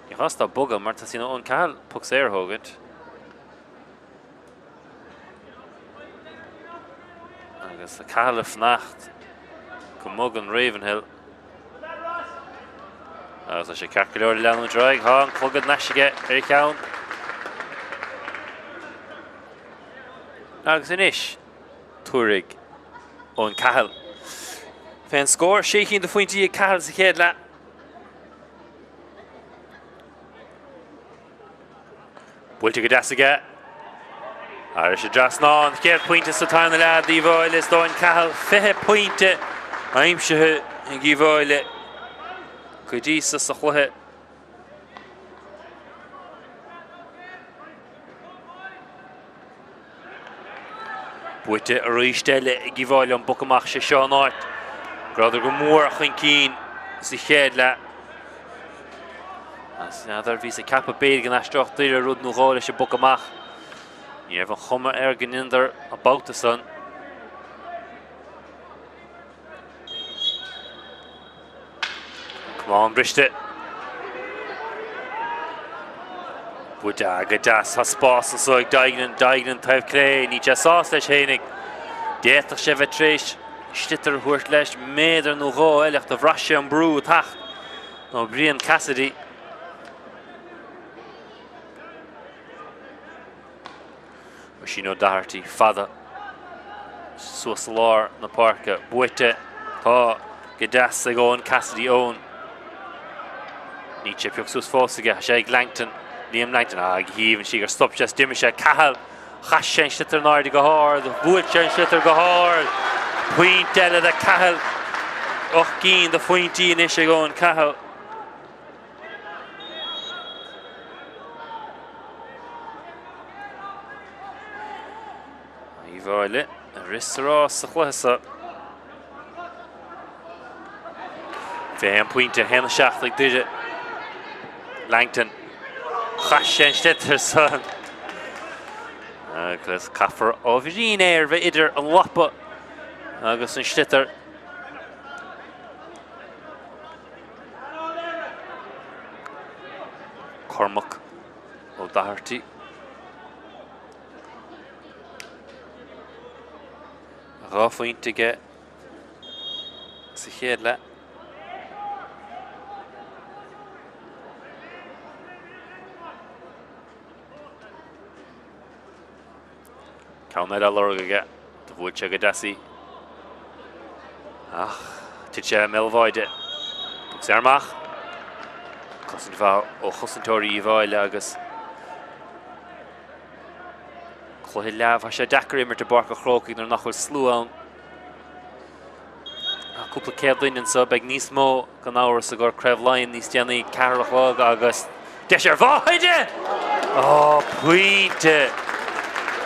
Ní gá dó bogadh mar teastaíonn ó Eoin Cahill poc saor a thógaint. Agus Cahill ag fanacht go mbogann Ravenhill. Agus tá sé ceart go leor le leanúint ar aghaidh. Tá an clogad anois aige ar a cheann. Agus anois tabharfaidh Eoin Cahill fén scór. Sé cinn de phointí ag Cahill sa chéad leath. Buailte go deas aige. Thairis an dtrasnán. Chéad pointe sa tarna leath d'Uíbh Fhailí is d'Eoin Cahill. 20 pointe aimsithe ag Uíbh Fhailí go dtí so sa chluiche. Buaite arís eile ag Uíbh Fhailí an bpoc amach sé seo an áit go rabhadar go mór chun cinn sa chéad leath. Agus n'fheadar, bhíos ag ceapadh b'fhéidir go n-aistreodh Doire rud nó dhó leis an bpoc amach. Ní raibh an chuma air go ndeineadar an babhta san. Camán briste. Buaite go deas. Tá spás anso ag Duignan. Duignan taobh clé. Níl sé sásta leis fhéinig. D'fhéadfadh sé bheith tar éis sliotar a thabhairt leis méadar nó dhó eile ach do bhraith sé an brú ag teacht ó Brian Cassidy. Oisín O'Doherty fada suas i lár na páirce. Buaite. Tá go deas ag Eoin Cassidy. Eoin. Níl sé pioctha suas fós aige. Tá sé ag Langton. Liam Langton. Ah, go haoibhinn sí gur stop sé is d'imigh sé. Cahill. Chaith sé an sliotar in airde go hard. Bhuail sé an sliotar go hard. Pointe eile do Cahill. 8 gcinn de phointí anois ag Eoin Cahill. Uíbh Fhailí ag rith sa rás sa chluiche seo. 21 pointe, 1 7 ag Doire. Langton. Chaith sé an sliotar san. Agus caithfear ábhairín aeir bheith idir an lapa agus an sliotar. Cormac O'Doherty. 2 phointe aige sa chéad leath. Ceann eile á lorg aige. Do bhuail sé go deas í. Ach thit sé i mbéal an bháide. Poc saor amach. Cosaint mhaith ó chosantóirí Uíbh Fhailí agus cluiche leamh. Tá sé deacair imirt i bPáirc an Chrócaigh nuair nach bhfuil slua ann. Tá cúpla céad duine anseo, beidh níos mó gan amhras i gcomhair Craobh Laighean níos déanaí, 4 a chlog agus deis ar bháide! Ó, pointe!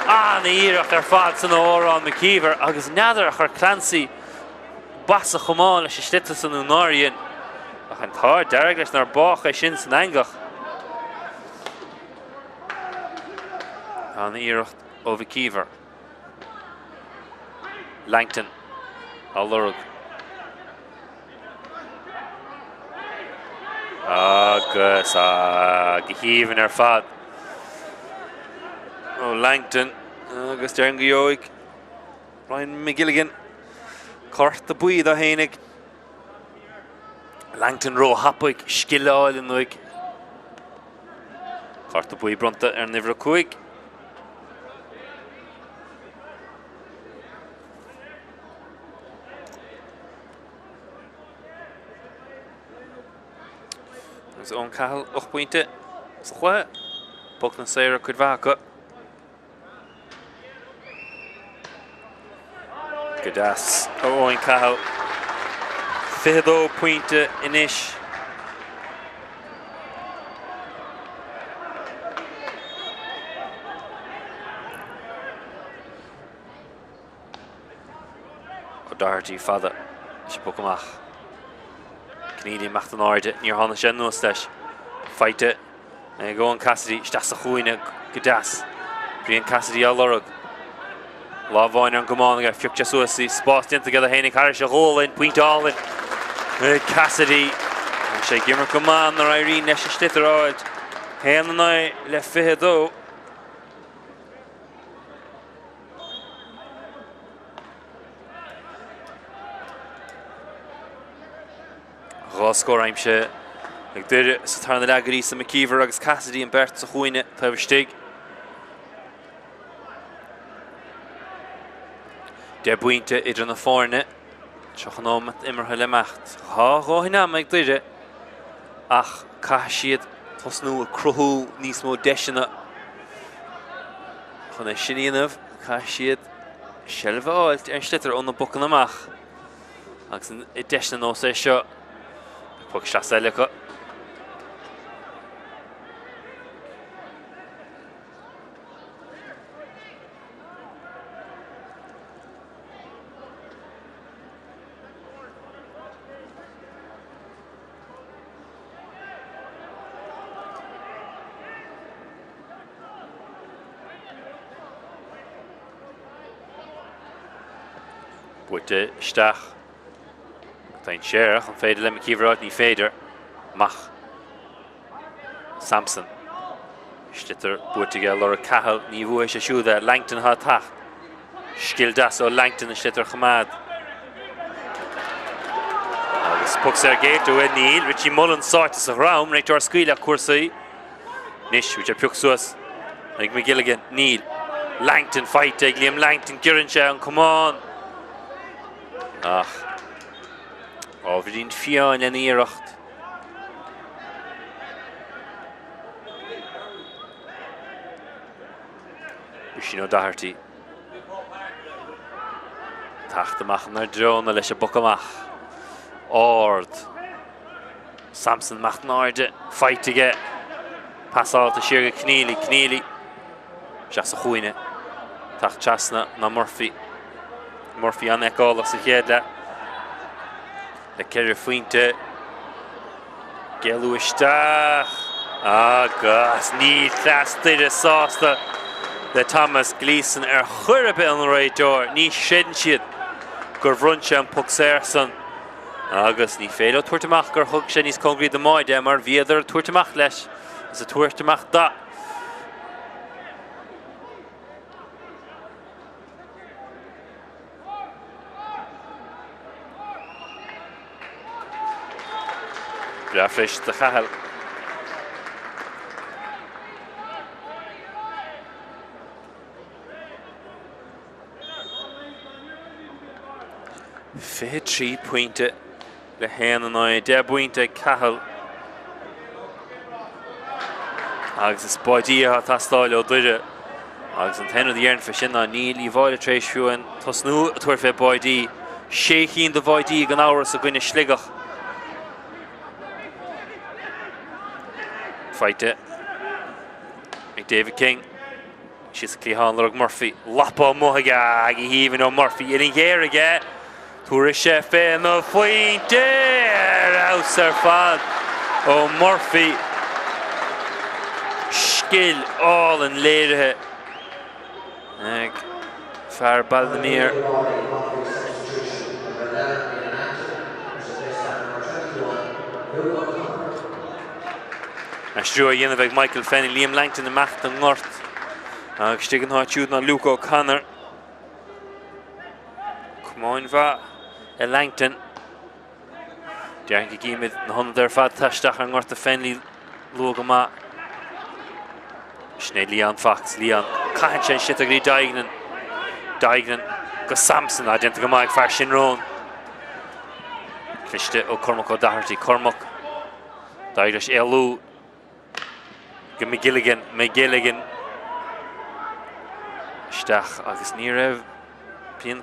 An-iarracht ar fad san ó Odhrán McKeever agus n'fheadar ar chuir Clancy bas a chamán leis an sliotar san nó nár dhein. Ach an t-ádh dearg leis nár bádh é sin san eangach. An-iarracht ó McKeever. Langton á lorg. Agus go haoibhinn ar fad ó Langton agus déarfainn go gheobhaidh Ryan McGilligan cárta buí dó fhéinig. Langton róthapaidh, scil álainn uaidh. Cárta buí bronnta ar an uimhir 5. agus Eoin Cahill 8 bpointe sa chluiche. Pocanna saora cuid mhaith acu. Go deas ó Eoin Cahill. 22 pointe anois. O'Doherty fada leis an bpoc amach. Conneely amach in airde, níor tháinig sé anuas leis. Faighte ag Eoin Cassidy isteach sa chúinne go deas. Brian Cassidy á lorg. Lámh amháin ar an gcamán aige, phioc sé suas í, spás déanta aige do fhéinig thairis a ghualainn, pointe álainn ag Cassidy. Tá sé ag imirt go maith nuair a éiríonn leis an sliotar a fháilt. 1-9 le 22. Dhá scór aimsithe ag Doire sa tarna leath go dtí so, McKeever agus Cassidy an beirt sa chúinne taobh istigh. 10 bpointe idir na foirne. 30 nóiméad imeartha le imeacht. Tá a dhóthain ama ag Doire ach caithfidh siad tosnú ag cruthú níos mó deiseanna. Chun é sin a dhéanamh, caithfidh siad seilbh a fháilt ar an sliotar ó na bpocanna amach agus i deiseanna nós é seo, poc isteach eile acu. Buaite isteach. Dainséarach, an féidir le McKeever a fháilt? Ní féidir. Amach. Sampson. Sliotar buaite aige lorg Cahill. Ní bhuafaidh sé siúd é. Langton atá ag teacht. Scil deas ó Langton an sliotar a choimeád. Agus poc saor géillte uaidh Níl. Richie Mullen sáite sa dhrom. Réiteoir scaoileadh cúrsaí. Anois, bhí sé pioctha suas ag McGilligan. Níl. Langton faighte ag Liam Langton. Giorrann sé an camán. Ach ábhairín fiáin lena iarracht. Oisín O'Doherty. Teacht amach inár dtreonna leis an bpoc amach. Ard. Sampson amach in airde. Faighte aige. Pasáilte siar go Conneely. Conneely. Isteach sa chúinne. Teacht trasna ná Murphy. Murphy an-fheiceálach sa chéad leath. Le 4 phointe. Ag éalú isteach agus níl cleas Doire sásta le Thomas Gleeson ar chor ar bith an réiteoir. Ní chreideann siad gur bhronn sé an poc saor san agus ní féidir leo tabhairt amach gur thug sé níos cóngaraí don mbáide é mar bhíodar ag tabhairt amach leis is ag tabhairt amach do. Breá-bhris do Chahill. 23 pointe le haon in aghaidh 10 bpointe ag Cahill. Agus is báidí atá ag teastáil ó Doire. Agus an t-aon rud a dhéarfainn fé sin ná níl Uíbh Fhailí tar éis fiú aon tosnú a tabhairt fé báidí. Sé chinn de bháidí gan amhras i gcoinne Sligeach. Faighte ag David King. Síos an cliathán lorg Murphy. Lapa amuigh aige go haoibhinn ó Murphy. Uillinn ghéar aige. Tabharfaidh sé féna phointe ar fheabhas ar fad ó Murphy. Scil álainn léirithe ag fear Ballinamere. Aistriú á dhéanamh ag Michael Fennelly, Liam Langton amach den ngort agus istigh ina áit siúd ná Luke O'Connor. Comáin mhaith ag Langton. Déarfainn go gcímid na hionadaithe ar fad atá isteach ar an ngort do Fennelly luath go maith. Sin é Leon Fox. Leon. Caitheann sé an sliotar go dtí Duignan. Duignan go Sampson. Á déanta go maith ag fear Shinrone. Cliste ó Cormac O'Doherty. Cormac. D'éirigh leis éalú go McGilligan, McGilligan isteach agus ní raibh Brian,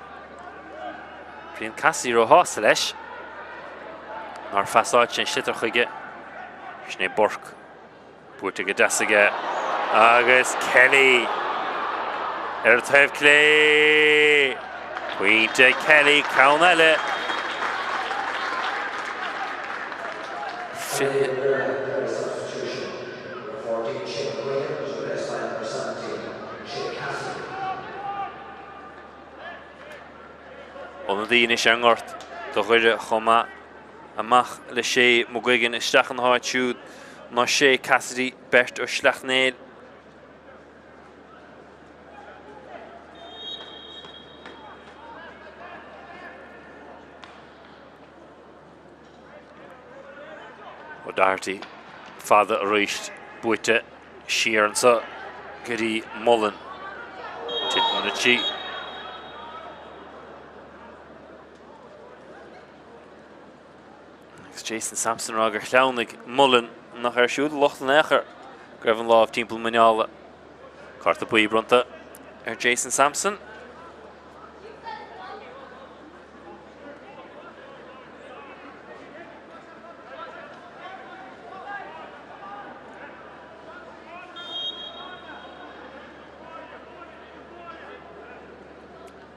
Brian Cassidy róshásta leis nár phasáil sé an sliotar chuige. Sin é Burke. Buaite go deas aige agus Kelly ar an taobh clé. Pointe Kelly, ceann eile. Ionadaí anois ar an ngort do Dhoire chomh maith. Amach le Shay McGuigan isteach ina háit siúd ná Shay Cassidy, beirt ó Shleacht Néill. O'Doherty fada arís buaite siar anseo go dtí Mullen. Titeann Richie. Agus Jason Sampson ag rá gur shleamhnaigh Mullen nach air siúd an locht in aon chor go raibh an lámh timpeall a muineála. Cárta buí bronnta ar Jason Sampson.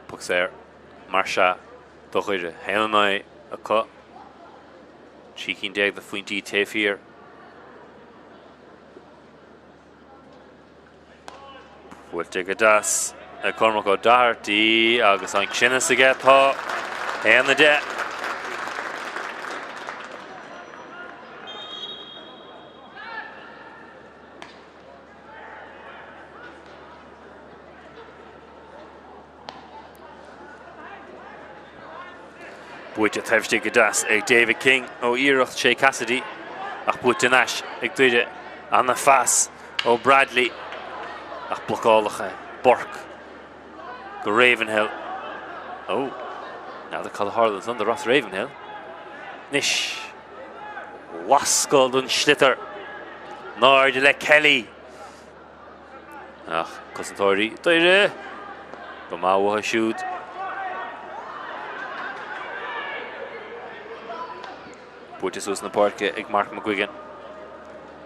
Poc saor mar sea do Dhoire. 1-9 acu. 13 cinn de phointí taobh thiar. Buailte go deas ag Cormac O'Doherty agus an cruinneas aige tá 1-10. Buaite taobh istigh go deas ag David King ó iarracht Shay Cassidy ach buaite in ais ag Doire. Ana-phas ó Bradley ach blocálacha Burke go Ravenhill. Ó, n'fheadar cad a tharla ansan do Ross Ravenhill. Anois, lascadh don sliotar. In airde le Kelly. Ach cosantóirí Doire go maith uathu siúd. Buaite suas na páirce ag Mark McGuigan.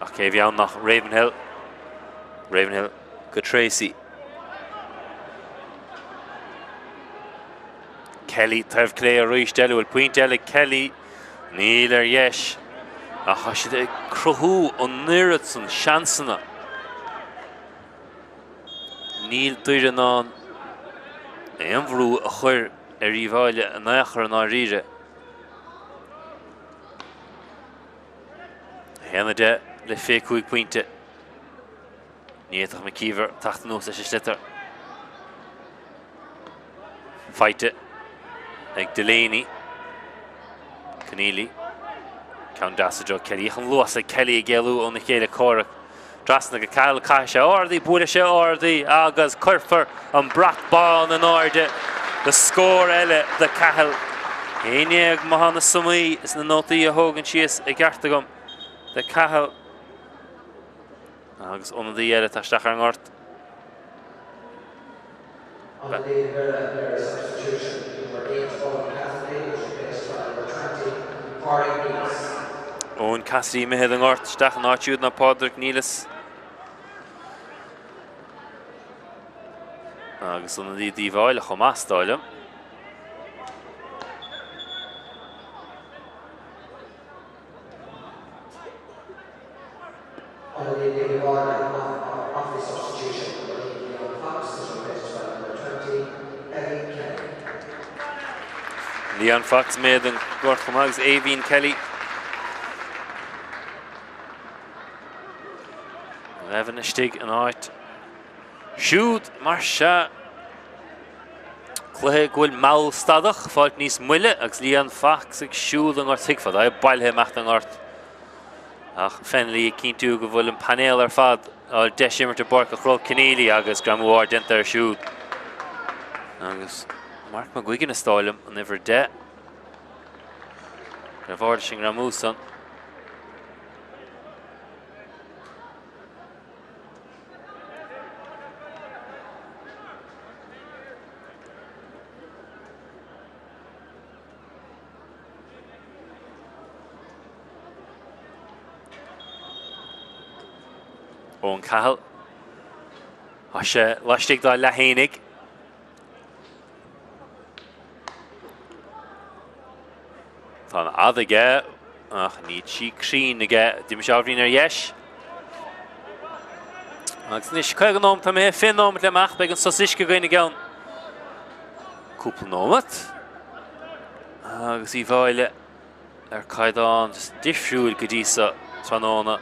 Ach cé a bhí ann nach Ravenhill. Ravenhill go Tracy. Kelly taobh clé arís eile, bhfuil pointe eile ag Kelly? Níl ar dheis. Ach tá siad ag cruthú an oiread san seansanna. Níl Doire in ann aon bhrú a chur ar Uíbh Fhailí in aon chor i ndáiríre. 1-10 le 25 pointe. Ní fhéadfadh McKeever teacht anuas leis an sliotar. Faighte ag Delaney. Conneely. Ceann deas i dtreo Kelly. Ach an luas ag Kelly ag éalú óna chéile comhraic. Trasna go Cahill, caithfidh sé ard í, buailfidh sé ard í agus cuirfear an brat bán in airde do scór eile do Cahill. 11 má tá na sumaí is na nótaí a thógaint síos i gceart agam do Cahill. Agus ionadaí eile atá isteach ar an ngort. Eoin Cassidy imithe den ngort isteach ina áit siúd ná Pádraig Nelis. Agus ionadaí d'Uíbh Fhailí chomh maith, is dóigh liom. Leon Fox imithe den ngort chomh maith agus Aoibhín Kelly. Levin istigh ina áit siúd mar sea. Cluiche go bhfuil mall stadach, fáilt níos moille agus Leon Fox ag siúl den ngort thuigfeá é bailithe amach den ngort. Ach Fennelly ag cinntiú go bhfuil an painéal ar fad á deis imirt i bPáirc an Chrócaigh Conneely agus greamú ard déanta air siúd. Agus Mark McGuigan is dóigh liom an uimhir 10. Ar bharr leis an ngreamú san. Eoin Cahill. Tá sé laistigh dá leath fhéinig. Tá an fhad aige ach níl sí cruinn aige. D'imigh sé ábhairín ar dheis. Agus anois 50 nóiméad, tá imithe 20 nóiméad le imeacht, beidh an sos uisce againn i gceann cúpla nóiméad. Agus Uíbh Fhailí ar caighdeán just difriúil go dtí seo tráthnóna.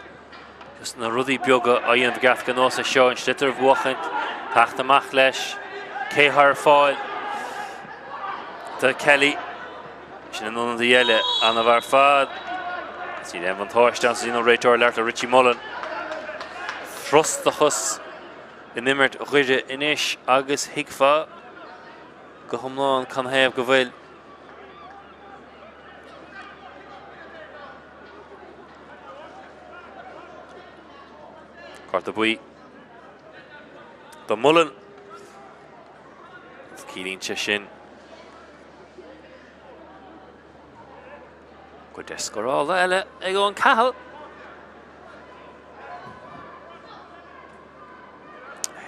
Just na rudaí beaga á dhéanamh i gceart ar nós é seo, an sliotar a bhuachaint, teacht amach leis, cé thá ar fáil do Kelly. Sin an ionadaí eile, an-mhaith ar fad. Níl aon bhuntáiste ann sa an réiteoir labhairt le Richie Mullen. Frustrachas in imirt Dhoire anois agus thuigfeá go hiomlán canathaobh go bhfuil. Cárta buí do Mullen. Ciallaíonn sé sin go deis scórála eile ag Eoin Cahill.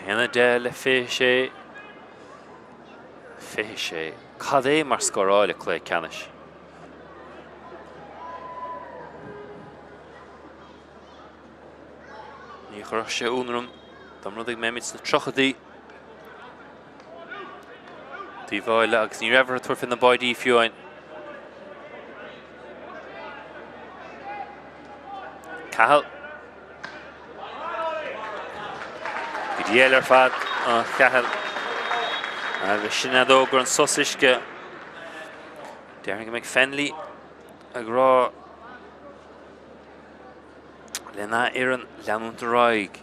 1-10 le 26. 26. Cad é mar scóráil i cluiche ceannais? Ní chuirfeadh sé ionadh orm dá mba rud é go mbeimid sna tríochaidí. Uíbh Fhailí agus ní raibh orthu tabhairt faoi na báidí fiú amháin. Cahill. Go diail ar fad a Chathail. Agus sin an fheadóg ar an sos uisce. Déarfainn go mbeidh Fennelly ag rá lena fhoireann leanúint ar aghaidh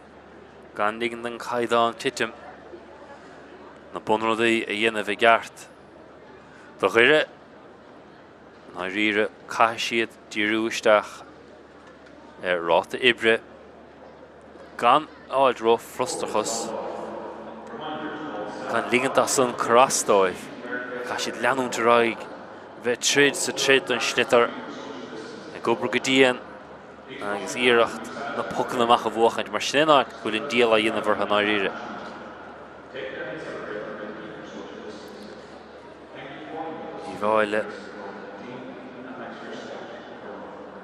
gan ligean don chaighdeán titim na bunrudaí a dhéanamh i gceart. Do Dhoire, i ndáiríre, caithfidh siad díriú isteach ar ráta oibre gan fháilt ró-fhrustrachas, gan ligint dó san cur as dóibh. Caithfidh siad leanúint ar aghaidh, bheith ag troid sa troid don sliotar, ag obair go dian agus iarracht na pocanna amach a bhuachaint, mar sin é an áit go bhfuil an díol á dhéanamh orthu i ndáiríre. Uíbh Fhailí ag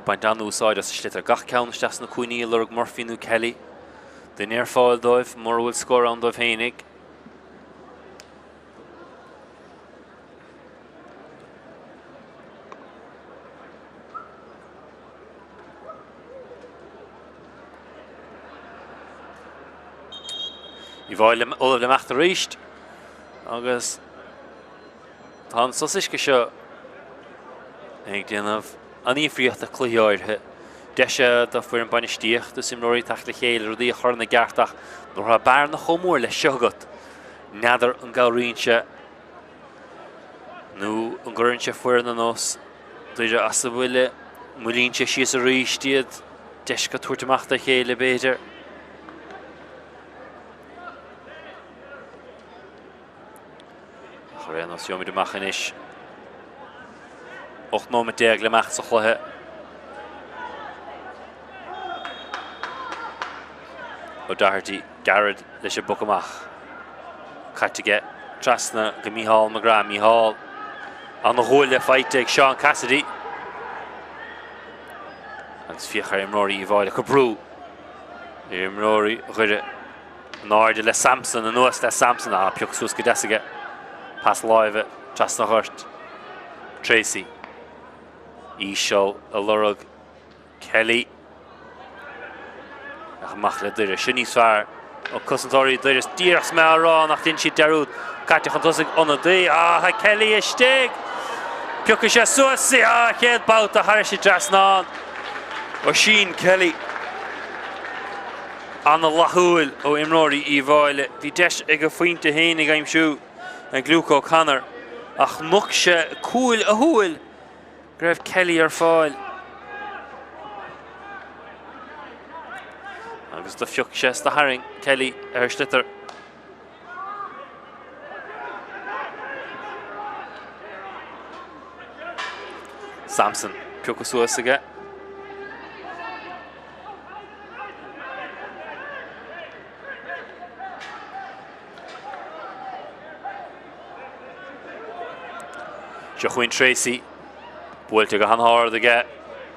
baint an-úsáid as an sliotar. Gach ceann isteach sna cúinní ag lorg Murphy nó Kelly. Duine ar fáil dóibh mura bhfuil scór ann dóibh fhéinig. Uíbh Fhailí ullamh le imeacht arís agus tá an sos uisce seo ag déanamh an-difríocht i cluichí áirithe. Deis do foireann bainistíochta is imreoirí teacht le chéile rudaí a chur ina gceart ach nuair atá bearna chomh mór leis seo agat, n'fheadar an gcabhraíonn sé nó an gcuireann sé foireann ar nós Doire as a bhuille, moillíonn sé síos arís iad, deis acu tabhairt amach dá chéile b'fhéidir. Ach ar aon nós, gheobhaimid amach anois. 18 nóiméad le imeacht sa chluiche. O'Doherty, gairid leis an bpoc amach. Caite aige trasna go Mícheál McGrath. Mícheál an-bhuille faighte ag Seán Cassidy. Agus féach ar imreoirí Uíbh Fhailí ag cur brú ar imreoirí Dhoire. In airde le Sampson, anuas le Sampson. Ah, pioc suas go deas aige. Pas láimhe trasna an ghoirt. Tracy. Íseal ag lorg Kelly. Ach amach le Doire. Sin níos fearr ó cosantóirí Doire. Díreach is mé á rá nach dhein siad dearúd. Caite chun tosaigh ionadaí. Ah, tá Kelly istigh! Piocfaidh sé suas í. Ah, chéad babhta thairis an dtrasnán. Oisín Kelly. Ana-fhlaithiúil ó imreoirí Uíbh Fhailí. Bhí deis ag a phointe féin ag aimsiú ag Luke O'Connor ach nocht sé cúil a shúil go raibh Kelly ar fáil. Agus do phioc sé is do tharraing Kelly ar a shliotar. Sampson pioctha suas aige. Seo chugainn Tracey. Buailte go han-ard aige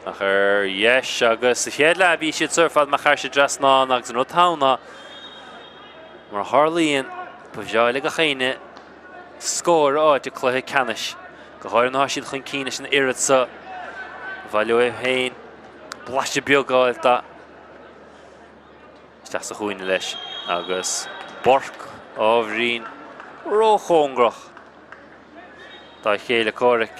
ach ar dheis agus sa chéad leath bhí siad seo ar fad amach thar an trasnán agus an rud atá ann ná mar a tharlaíonn ba bhreá le gach éinne scór a fháilt i cluiche ceannais go háirithe nuair atá siad chun cinn leis an oiread so. Ba mhaith leo féin blaiseadh beag a fháilt de. Isteach sa chúinne leis agus Burke ábhairín róchóngarach dá chéile comhraic.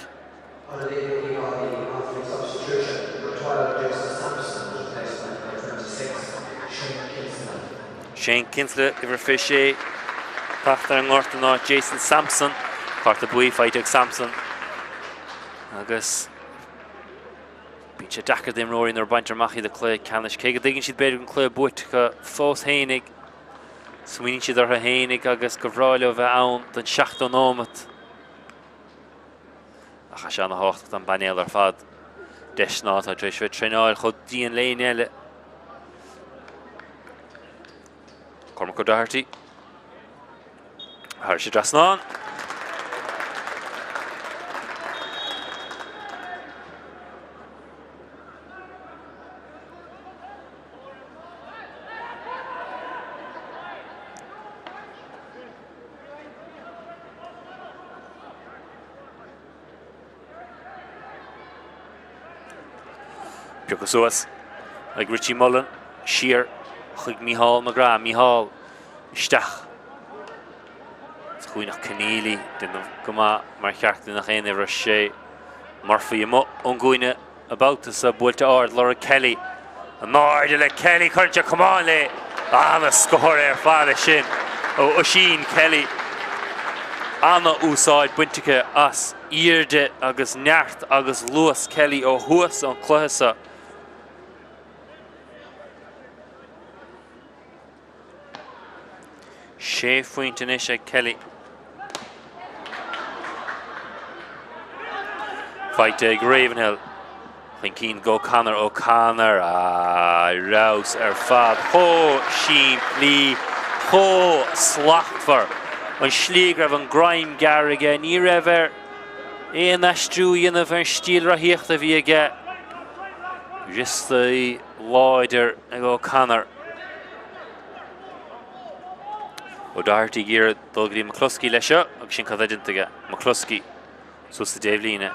Shane Kinsella, uimhir 26, teacht ar an ngort in áit Jason Sampson. Cárta buí faighte ag Sampson agus Bíonn sé deacair d'imreoirí nuair a baintear amach iad i cluiche ceannais, cé go dtuigeann siad b'fhéidir go bhfuil an cluiche buaite acu fós fhéinig. Smaoiníonn siad orthu fhéinig agus gur bhreá leo bheith ann don 70 nóimeat. Ach tá sé ana-thábhachtach don bpainéal ar fad. Deiseanna atá tar éis bheith traenáil chomh dian le éinne eile. Cormac O'Doherty. Thar an trasnán. Pioctha suas ag Richie Mullen, siar chuig Mícheál McGrath. Mícheál isteach sa chúinne ach Conneely déanamh go maith mar cheart do nach aon uimhir 6. Murphy amuigh ón gcúinne an babhta seo buailte ard lorg Kelly. In airde le Kelly, cuireann sé camán léi. Ana-scór ar fad é sin ó Oisín Kelly. Ana-úsáid bainte aige as airde agus neart agus luas Kelly ó thuas an cluiche seo. Sé phointe anois ag Kelly. Faighte ag Ravenhill. Chun cinn go O'Connor, O'Connor, ar fheabhas ar fad. Chomh simplí, chomh slachtmhar. An slí go raibh an greim gearr aige, ní raibh air aon aistriú a dhéanamh ar an stíl rothaíochta a bhí aige. Wriostaí láidir ag O'Connor. O'Doherty ag iarraidh dul go dtí McCluskey leis seo agus sin cad atá déanta aige. McCluskey suas sa dtaobhlíne.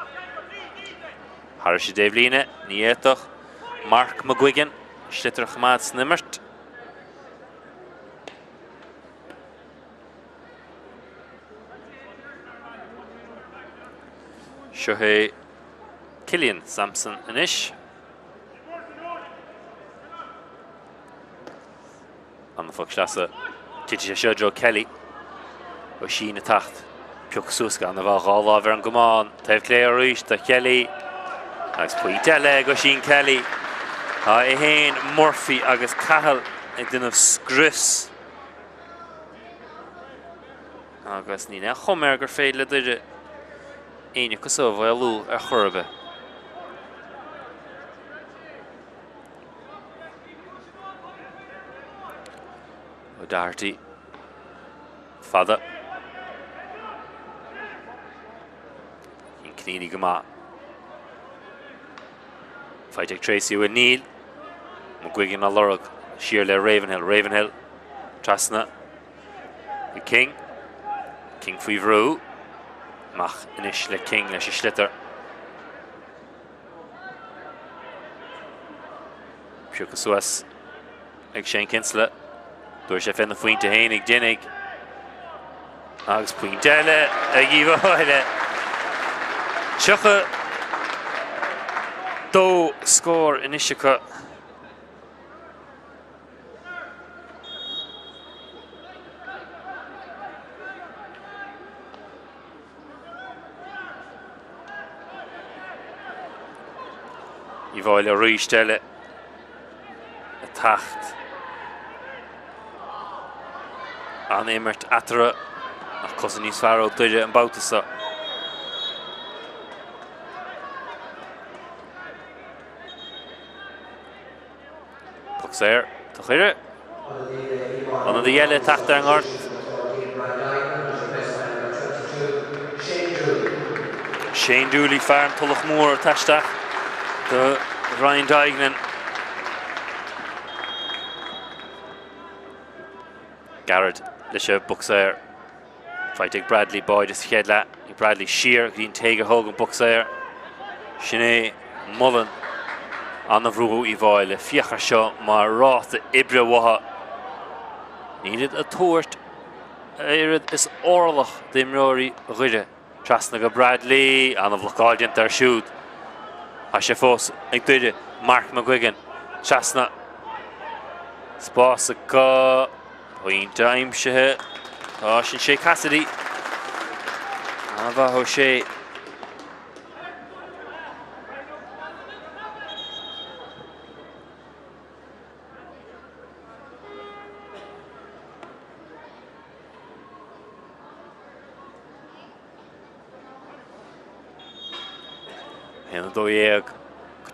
Thairis an dtaobhlíne, ní fhéadfadh Mark McGuigan sliotar a choimeád san imirt. Seo é Killian Sampson anois. An-phoc sleasa. Titfidh sé seo i dtreo Kelly. Oisín ag teacht. Pioctha suas gan a bheith dhá láimh ar an gcamán. Taobh clé arís do Kelly. Agus pointe eile ag Oisín Kelly. Tá é féin, Murphy agus Cahill ag déanamh scrios. Agus níl aon chuma air gur féidir le Doire éinne acu so a mhaolú ar chor ar bith. O'Doherty fada. Cian Conneely go maith. Faighte ag Tracey bhfuil Níl. McGuigan á lorg siar le Ravenhill. Ravenhill trasna go King. King faoi bhrú. Amach anois le King leis an sliotar. Pioctha suas ag Shane Kinsella. Dúirt sé féna phointe fhéinig deiridh. Agus pointe eile ag Uíbh Fhailí. 32 scór anois acu. Uíbh Fhailí arís eile ag teacht. An-imirt eatarthu ach cosa níos fearr ó Doire an babhta seo. Poc saor do Dhoire. Ionadaí eile ag teacht ar an ngort. Shane Dooley, fear an Tulach Mhór atá isteach do Ryan Duignan. Garrett leis an bpoc saor. Faighte ag Bradley, báide sa chéad leath. Ag Bradley siar go dtí an té gur thóg an poc saor. Sin é Mullen. An-bhrú ó Uíbh Fhailí. Féach air seo mar ráta oibre uathu. Nílid ag tabhairt oiread is orlach d'imreoirí Dhoire. Trasna go Bradley. An-bhlocáil déanta air siúd. Tá sé fós ag Doire. Mark McGuigan. Trasna. Spás acu. Pointe aimsithe. Tá sin Shay Cassidy. An-mhaith ó Shay. 1 12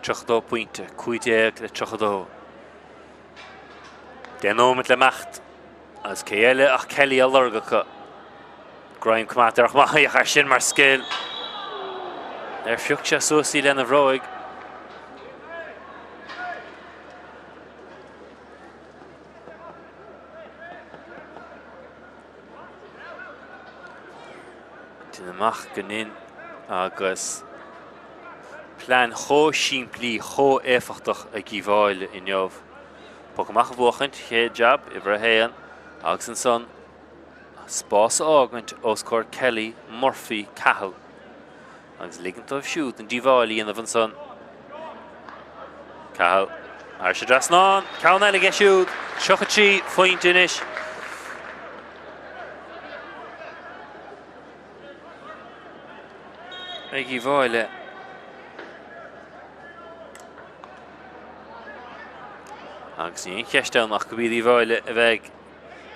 32 pointe, 15 le 32. 10 nóiméad le himeacht agus cé eile ach Kelly á lorg acu. Greim coimeádta air chomh maith, féach air sin mar scil. Ar phioc sé suas í lena bhróig. Déanamh amach go nin agus plean chomh simplí, chomh éifeachtach ag Uíbh Fhailí inniu. Poc amach a bhuachaint, chéad jab, uimhir a haon, agus ansan spás a fhágaint os comhair Kelly, Murphy, Cahill agus ligint dóibh siúd an díobháil a dhéanamh ansan. Cahill thar an trasnán, ceann eile aige siúd, 33 phointe anois. Ag Uíbh Fhailí. Agus ní aon cheist ann ach go b'iad Uíbh Fhailí a bheidh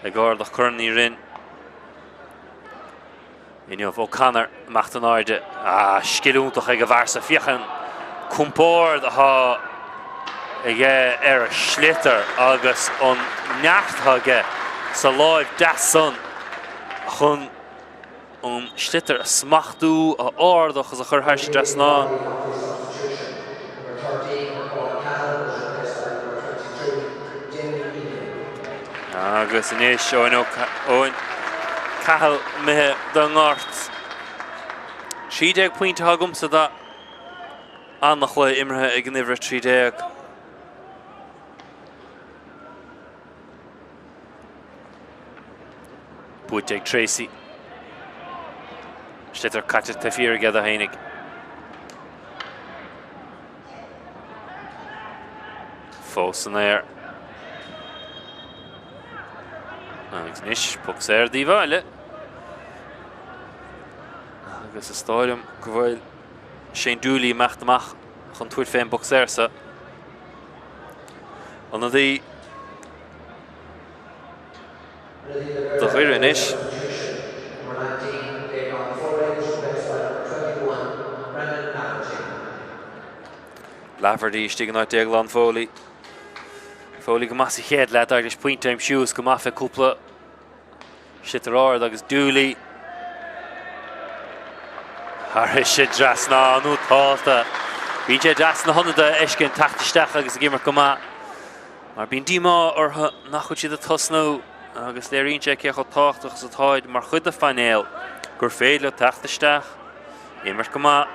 ag ardach Corn Uí Rinn. Inniu O'Connor amach in airde. Ah, scil iontach ag an bhfear so. Féach an compord atá aige ar a shliotar agus an neart atá aige sa láimh deas san chun an sliotar a smachtú, a ardach agus a chur thar an trasnán. Agus anois Eoin Cahill imithe don ngort. 13 pointe atá agamsa do. An-chluiche imeartha ag an uimhir 13. Buaite ag Tracey. Sliotar caite taobh thiar aige dó fhéinig. Fós san aer. Agus anois, poc saor d'Uíbh Fhailí. Agus is dóigh liom go bhfuil Shane Dooley ag imeacht amach chun tabhairt fén bpoc saor so. Ionadaí do Dhoire anois. Lafferty istigh in áit Déaglán Foley. Foley go maith sa chéad leath, d'éirigh leis pointe a aimsiú is go maith fé cúpla sliotar ard agus Dooley thar an trasnán nótálta. Bíonn sé deas na hionadaithe a fheiscint teacht isteach agus ag imirt go maith mar bíonn díomá orthu nach bhfuil siad ag tosnú agus léiríonn sé cé chomh tábhachtach is atáid mar chuid de phainéal gur féidir leo teacht isteach, imirt go maith,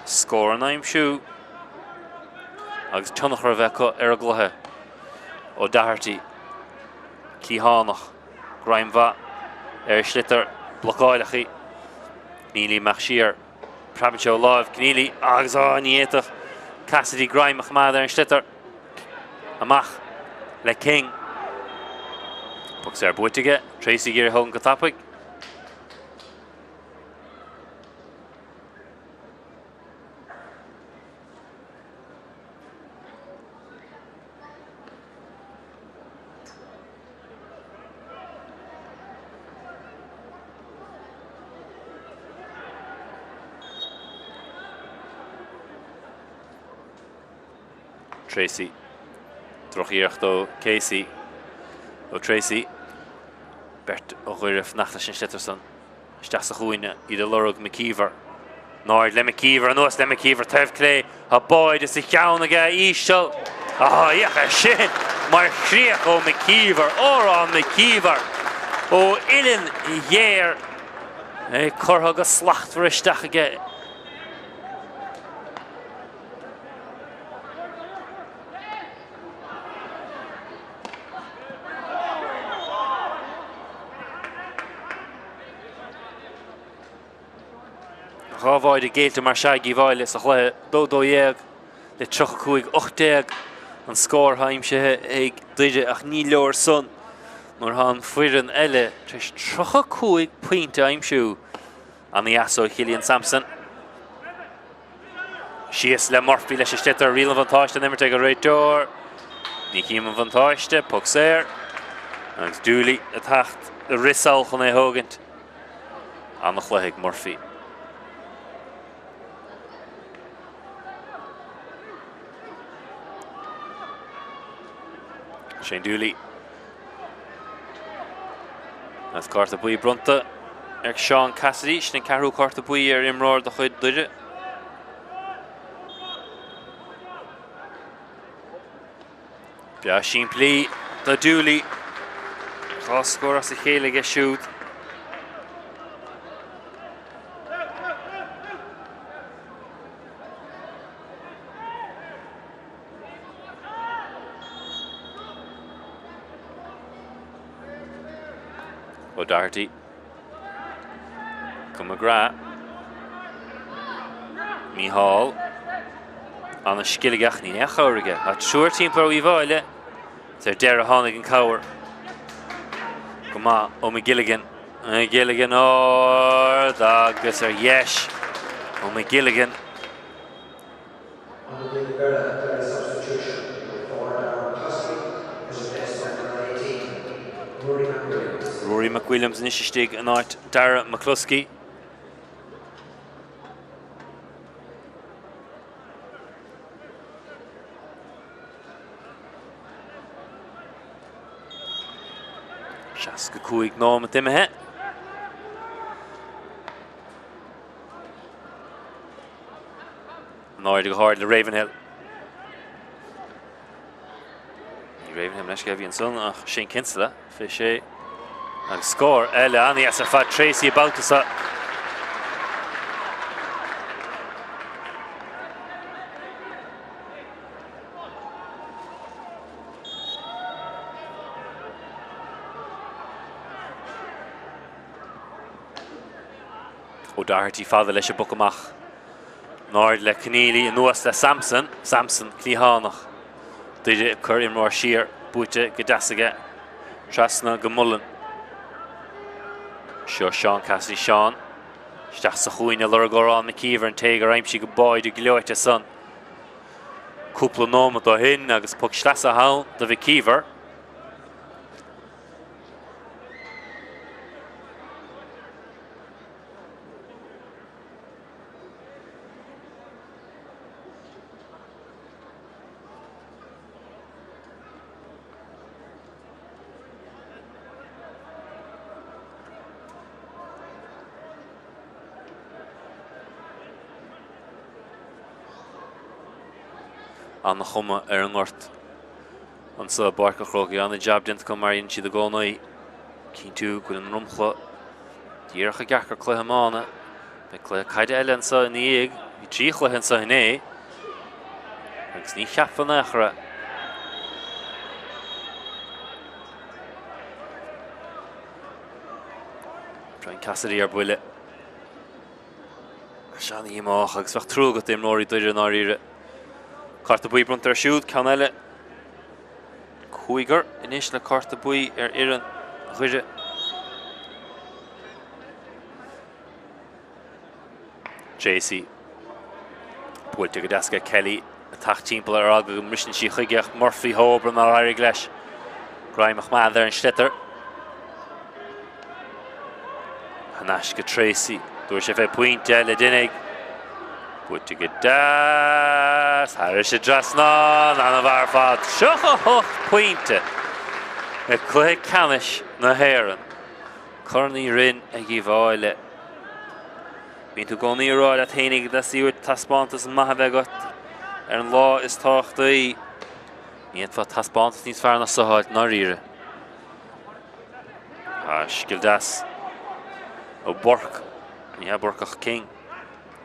scóranna a aimsiú agus tionchar a bheith acu ar an gcluiche. O'Doherty, cliathánach. Greim mhaith ar a shliotar, blocáileachaí. Keneally amach siar. Preabann sé ó láimh Keneally agus á ní fhéadfadh Cassidy greim a choimeád ar an sliotar. Amach le King. Poc saor buaite aige. Tracey ag iarraidh a thógaint go tapaidh. Tracey. Drochiarracht ó Casey. Ó Tracey. Beirt ó Dhoire fanacht leis an sliotar san. Isteach sa chúinne, iad ag lorg McKeever. In airde le McKeever, anuas le McKeever, taobh clé, tá báide sa cheann aige, íseal. Á, féach air sin mar chríoch ó McKeever, Odhrán McKeever ó uillinn ghéar, é curtha go slachtmhar isteach aige. Dhá bháide géillte mar seo ag Uíbh Fhailí sa chluiche, 2-12 le 35, 18 an scór atá aimsithe ag Doire ach ní leor san nuair atá an foireann eile tar éis 35 pointe a aimsiú. Ana-dheas ó Chillian Sampson. Síos le Murphy leis an sliotar, riail an bhuntáiste in imirt ag an réiteoir. Ní chím an bhuntáiste, poc saor. Agus Dooley ag teacht ag rith sall chun é a thógaint. An-chluiche ag Murphy. Shane Dooley. Agus cárta buí bronnta ar Sean Cassidy, sin an ceathrú cárta buí ar imreoir de chuid Doire. Breá simplí do Dooley. Dhá scór as a chéile aige siúd. O'Doherty. Go McGrath. Mícheál. Ana scil aige ach níl aon chabhair aige. Tá triúr timpeall ar Uíbh Fhailí. Is ar deireadh tháinig an cabhair. Go maith ó McGilligan. McGilligan ard agus ar dheis ó McGilligan. On the day bheirthe there is substitution for Darragh McCluskey is replaced by number 18, Rory McWilliams. Rory McWilliams anois istigh in áit Darragh McCluskey. 65 nóiméad imithe. In airde go hard le Ravenhill. Ní Ravenhill leis a bhí ansan ach Shane Kinsella, 26. Agus scór eile an-dheas ar fad Tracy an babhta seo. O'Doherty fada leis an bpoc amach. In airde le Conneely, anuas le Sampson. Sampson, cliathánach. Doire ag cur imreoir siar, buaite go deas aige. Trasna go Mullen. Seo Seán Cassidy. Seán isteach sa chúinne, lorg Odhrán McKeever, an té gur aimsigh an báide gleoite san cúpla nóiméad ó shin agus poc sleasa ann do McKeever. An-chuma ar an ngort. Anseo i bPáirc an Chrócaigh, an-jab déanta acu mar a dhéanann siad i gcónaí. Cinntiú go bhfuil an dromchla díreach i gceart do cluiche iomána. Beidh cluiche caide eile anseo ina dhiaidh. Bhí trí chluiche anseo inné agus ní cheapfá in aon chor é. Brian Cassidy ar buile. Sean-dhíomách agus bheadh trua agat d'imreoirí Doire i ndáiríre. Cárta buí bronnta air siúd, ceann eile. Cúigear anois le cárta buí ar fhoireann Dhoire. Tracy. Buailte go deas aige Kelly ag teacht timpeall ar eagla go mbriseann sí chuige ach Murphy thóbar nár éirigh leis. Greim a choimeád ar an sliotar. Thar n-ais go Tracy. Dúirt sé fé pointe eile d'imigh. Buaite go deas. Thairis an dtrasnán. An-mhaith ar fad. 38 pointe i gcluiche ceannais na hÉireann. Corn Uí Rinn ag Uíbh Fhailí. Bíonn tú i gcónaí ag rá leat fhéinig go dteastaíonn uait taispeántas maith a bheith agat ar an lá is tábhachtaí. Ní fhéadfá taispeántas níos fearr ná seo a fháilt i ndáiríre. Tá scil deas ó Burke, ní hea Burke ach King.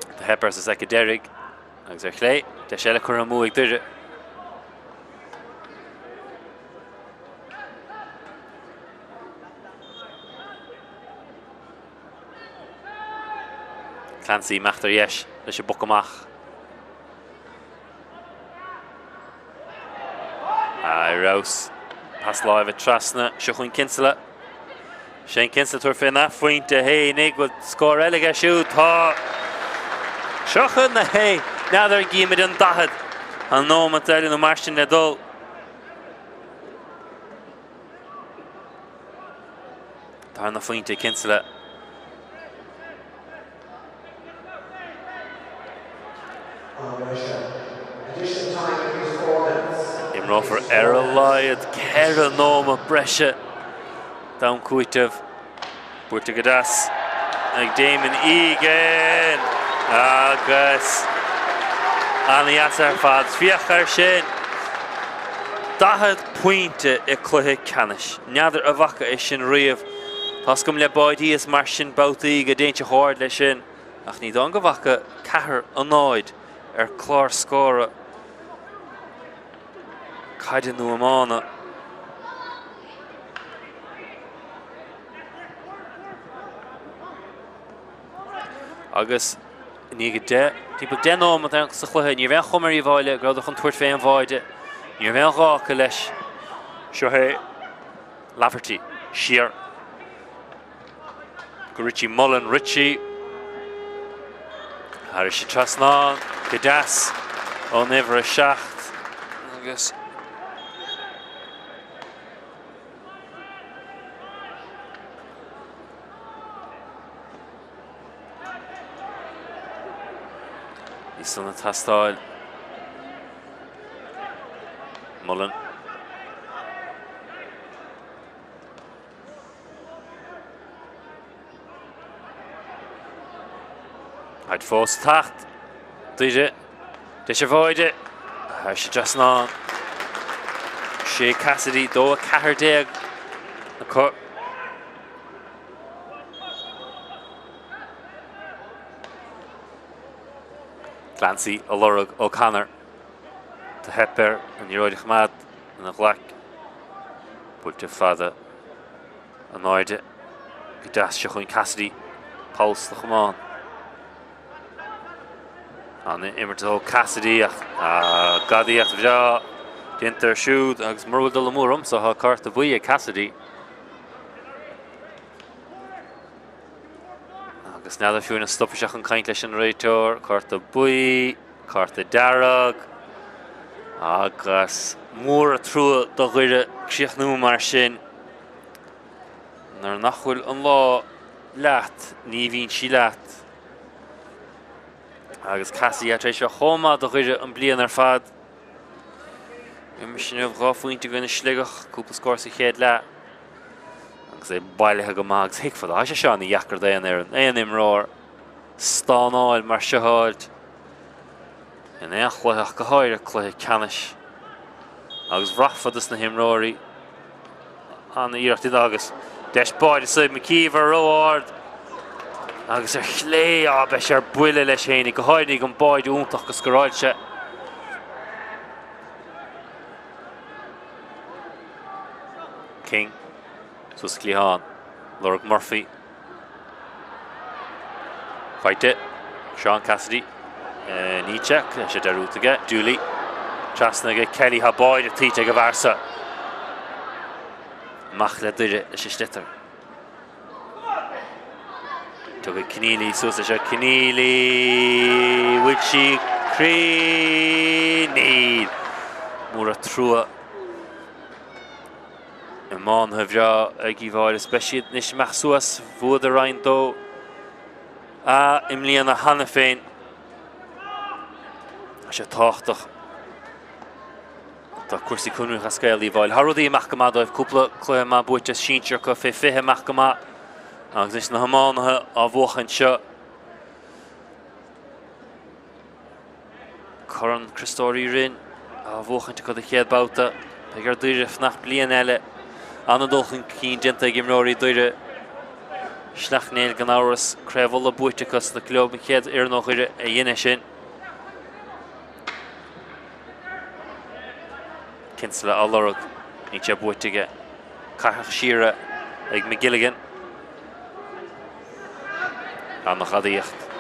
Do theip air sa soicead deiridh agus ar chlé, deis eile curtha amú ag Doire. Clancy imeacht ar dheis leis an bpoc amach. Ar fheabhas. Pas láimhe trasna. Seo chugainn Kinsella. Shane Kinsella tabhairt faoina phointe fhéinig. Bhfuil scór eile aige siúd? Tá. 31. N'fheadar an gcífimid an 40. An nóimeat eile nó mar sin le dul. Darna phointe Kinsella. Imreofar ar a laghad 4 nóiméad breise d'am cúitimh. Buailte go deas ag Damon Egan agus an-dheas ar fad. Féach air sin! 40 pointe i cluiche ceannais. N'fheadar an bhfaca é sin riamh. Tá's agam le báidí is mar sin babhtaí go dtéann sé chomh hard leis sin, ach ní dóigh liom go bhfaca 4, 0 ar clár scóra caide nó iomána. Agus i ndiaidh 10, timpeall 10 nóiméad sa chluiche, ní raibh aon chuma ar Uíbh Fhailí go rabhadar chun tabhairt fé an bháide. Ní raibh aon ghá acu leis. Seo é Lafferty siar go Richie Mullen. Richie thar an trasnán go deas ón uimhir 7 agus Bhí san ag teastáil. Mullen. Táid fós ag teacht. Doire. Deis ar bháide. Thar an trasnán. Shay Cassidy, 2 14 acu. Clancy a lorg O'Connor. Do theip air an liathróid a choimeád ina ghlac. Buailte fada in airde go deas seo chugainn Cassidy. Poll sa chamán. An-imirt ó Cassidy ach gadaíocht bhreá déanta air siúd agus mura bhfuil dul amú ormsa tá cárta buí ag Cassidy. Agus n'fheadar fiú an stopfaidh sé chun caint leis an réiteoir. Cárta buí, cárta dearg agus mór an trua do Dhoire críochnú mar sin. Nuair nach bhfuil an lá leat, ní bhíonn sí leat. Agus Cassidy tar éis bheith chomh maith do Dhoire an bliain ar fad. Imir sé inniu 2 phointe i gcoinne Sligeach, cúpla scór sa chéad leath. Agus é bailithe go maith agus thuigfeá dó. Tá sé seo ana-dheacair d'aon fhoireann, aon imreoir stánáil mar seo a fháilt in aon chluiche ach go háirithe cluiche ceannais. Agus bhraithfeá dos na himreoirí an-iarracht iad agus deis báide sa McKeever ró-ard agus ar chlé, á beidh sé ar buile leis fhéinig, go háirithe an báide iontach go scóráil sé. King suas cliathán, lorg Murphy. Faighte, Sean Cassidy. Ní check, tá sé dearúdta aige, Dooley. Trasna aige Kelly, tá báide tuillte ag an bhfear seo. Amach le Doire leis an sliotar. Tugfaidh Conneely suas leis seo. Conneely! Bhfuil sí cruinn? Níl. Mór an trua. Iománaithe bhreá ag Uíbh Fhailí is beidh siad anois amach suas. Bhuadar Roinn 2 A i mbliana cheana féin. Tá sé tábhachtach. Tá cúrsaí Cumann Lúthchleas Gael Uíbh Fhailí. Tá rudaí ag imeacht go maith dóibh. Cúpla cluiche maith buaite sinsir acu fé 20 amach go maith. Agus anois na hiománaithe á bhuachan seo. Corn Criostóir Uí Rinn á bhuachaint acu don chéad babhta. Beidh ar Dhoire fanacht bliain eile. An-dul chun cinn déanta ag imreoirí Dhoire. Sleacht Néill gan amhras, Craobh Uladh buaite acu sna club, an chéad fhoireann ó Dhoire a dhein é sin. Kinsella á lorg, níl sé buaite aige. Caitheadh siar é ag McGilligan. An-ghadaíocht.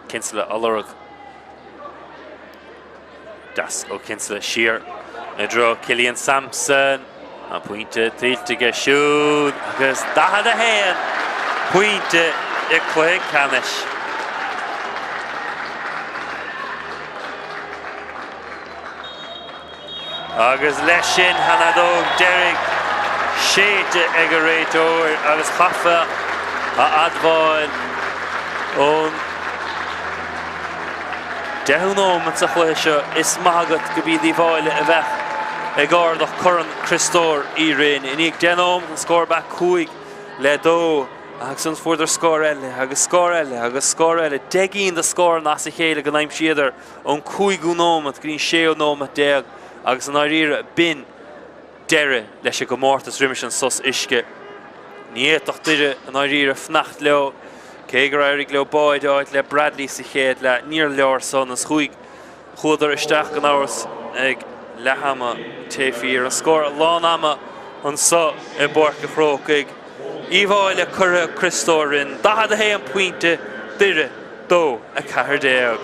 Kinsella á lorg. Deas ó Kinsella siar i dtreo Killian Sampson. An pointe tuillte aige siúd agus 41 pointe i gcluiche ceannais. Agus leis sin an fheadóg deiridh séidte ag an réiteoir agus chaithfeá a admháil ón deichiú nóimeat sa chluiche seo is maith agat go b'iad Uíbh Fhailí a bheadh ag ardach Corn Chriostóir Uí Rinn. I ndiaidh 10 nóimeat an scór ba 5 le 2 agus ansan fuaireadar scór eile agus scór eile agus scór eile. 10 gcinn de scóranna as a chéile go n-aimsíodar ón cúigiú nóimeat go dtí an séú nóimeat déag agus i ndáiríre b'in deireadh leis an gcomórtas roimis an sos uisce. Ní fhéadfadh Doire i ndáiríre fanacht leo, cé gur éirigh leo báide a fháilt le Bradley sa chéad leath, níor leor san agus chuaigh chuadar isteach gan amhras ag leath ama. Té fíor an scór lán ama anso i bPáirc an Chrócaigh. Uíbh Fhailí curaidh Chriostóir Rinn, 41 pointe, Doire 2, 14.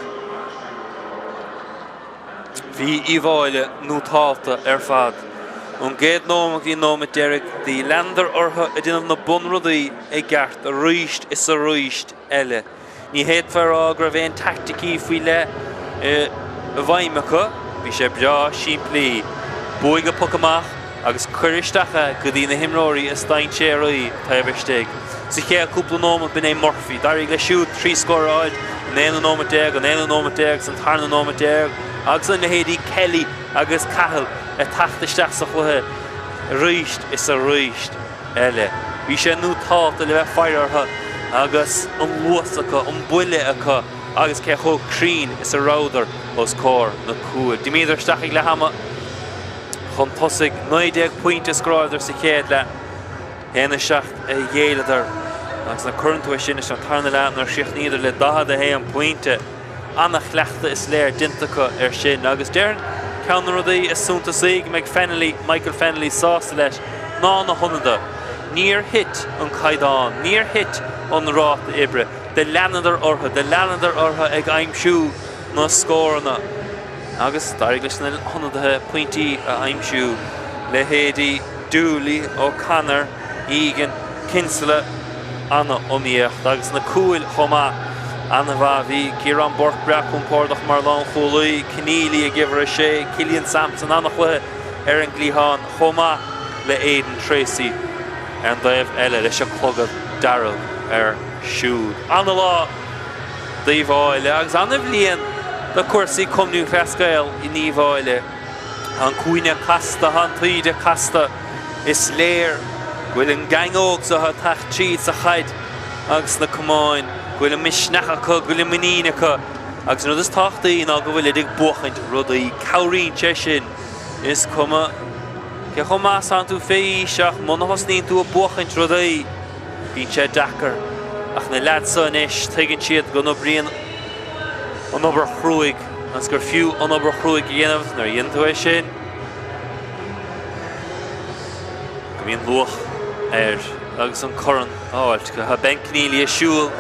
Bhí Uíbh Fhailí nótálta ar fad. Ón gcéad nóiméad go dtí an nóiméad deiridh, bhí leanadar orthu ag déanamh na bunrudaí i gceart arís is arís eile. Ní fhéadfá a rá go raibh aon teaicticí faoi leith i bhfeidhm acu, bhí sé breá simplí. Buaigh an poc amach agus cuir isteach é go dtí na himreoirí is dainséaraí taobh istigh. Sa chéad chúpla nóiméad b'in é Murphy. D'éirigh leis siúd 3 scór a fháilt, an aonú nóiméad déag, an aonú nóiméad déag agus an tarna nóiméad déag agus an leithéidí Kelly agus Cahill ag teacht isteach sa chluiche arís is arís eile. Bhí sé nótálta le bheith faire orthu agus an luas acu, an buille acu agus cé chomh cruinn is a rabhadar os comhair na cúil. D'imíodar isteach ag leath ama chun tosaigh, 19 pointe a scóráladar sa chéad leath. 1, 7 a ghéilleadar agus nuair a cuireann tú é sin leis an tarna leath nuair a chríochnaíodar le 41 pointe, an-chleachtadh is léir déanta acu air sin agus déarfainn ceann de na rudaí is suntasaí go mbeidh Fennelly, Michael Fennelly sásta leis ná na hionadaithe. Níor thit an caighdeán, níor thit an ráta oibre, do leanadar orthu, do leanadar orthu ag aimsiú na scóranna. Agus d'éirigh leis na hionadaithe pointí a aimsiú, leithéidí Dooley, O'Connor, Egan, Kinsella, an-iomaíocht agus na cúil chomh maith, an-mhaith. Bhí Ciarán Burke breá compordach mar lánchúlaí, Conneely ag uimhir a sé, Killian Sampson an-chluiche ar an gcliathán chomh maith le Aidan Treacy ar an dtaobh eile leis an clogad dearg air siúd. An-lá! d'Uíbh Fhailí agus an-bhliain do cúrsaí Cumann Lúthchleas Gael in Uíbh Fhailí. Tá an cúinne casta, tá an taoide casta. Is léir go bhfuil an geaing óg seo ag teacht tríd sa chaid agus sna camáin, go bhfuil an misneach acu, go bhfuil an muinín acu agus an rud is tábhachtaí ná go bhfuilid ag buachaint rudaí. Cabhraíonn sé sin. Is cuma cé chomh maith is atánn tú fé aois ach muna thosnaíonn tú ag buachaint rudaí, Bíonn sé deacair, ach na leaids seo anois, tuigeann siad go n-oibríonn an obair chruaidh agus gur fiú an obair chruaidh a dhéanamh nuair a dhéanann tú é sin, go mbíonn luach air agus an corn a fháilt. Tá Ben Conneely ag siúl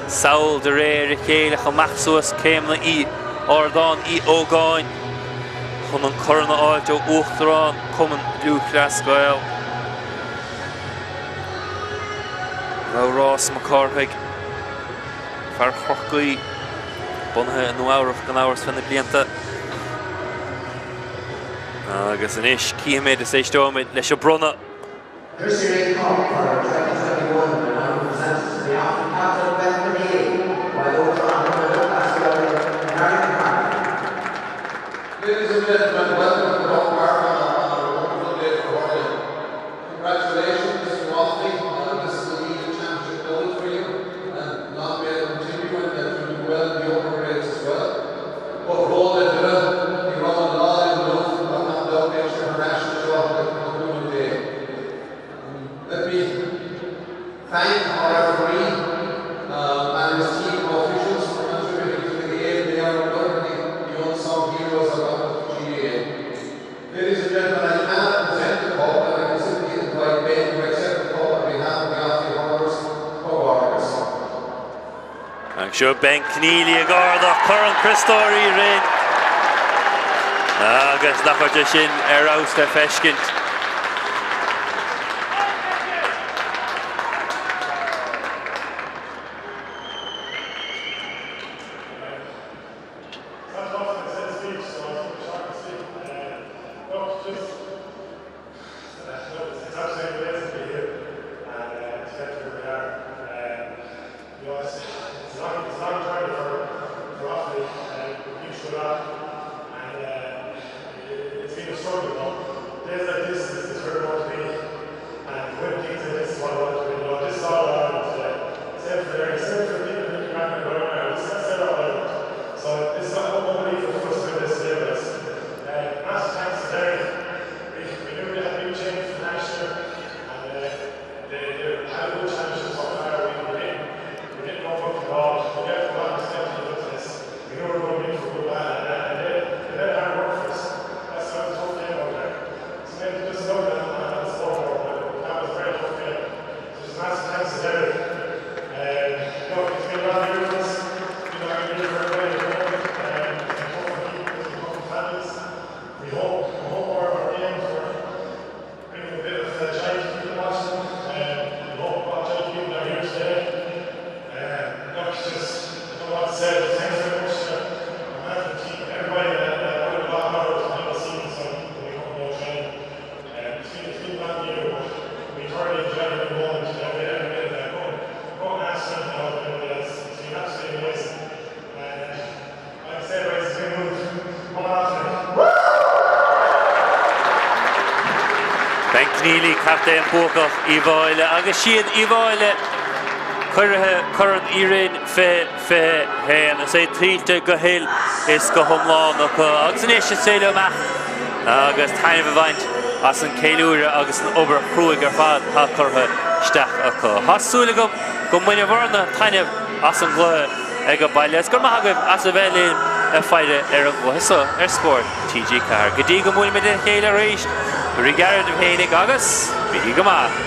sall de réir a chéile chomh maith suas céimeanna Uí Ardán Uí Ógáin chun an corn a fháilt ó Uachtarán Cumann Lúthchleas Gael. Labhrás Mac Cárthaigh, fear Chorcaí, bunaithe i Nua-Eabhrac gan amhras fé na blianta. Agus anois cífimid is éisteoimid leis an bronnadh. Christy Ring Cup for 2021 will now be presented to the Offaly captain Ben Conneely by Uachtarán Chumann Lúthchleas Gael Mary McCarthy. Ladies and gentlemen, welcome to Croke Park on a wonderful day for hurling. Congratulations to Offaly, this is a league championship goal for you and long may it continue and that you do well in the upper grades as well. Thank our referee um, and his team of officials for contributing to the game. They are undoubtedly the unsung heroes of the GAA. Ladies and gentlemen, I cannot present the cup and I can simply invite Ben to accept the cup on behalf of the Offaly Hurlers Comhghairdeas. Seo Ben Conneely ag ardach Corn Chriostóir Uí Rinn agus nach raibh sé sin ar fheabhas le feiscint. Ben Conneely, captaen buacach Uíbh Fhailí agus siad Uíbh Fhailí curaidh Chorn Uí Rinn 2021. Is é tuillte go huile is go hiomlán acu agus anois is féidir leo imeacht agus taitneamh a bhaint as an ceiliúradh agus an obair chruaidh ar fad atá curtha isteach acu. Tá súil agam go mbainfidh oraibhne taitneamh as an gcluiche ag an baile. Is go raibh maith agaibh as a bheith linn ag faire ar an gcluiche seo ar Spórt TG4. Go dtí go mbuailfimid le chéile arís, tabhair aire daoibh fhéinig agus bígí go maith!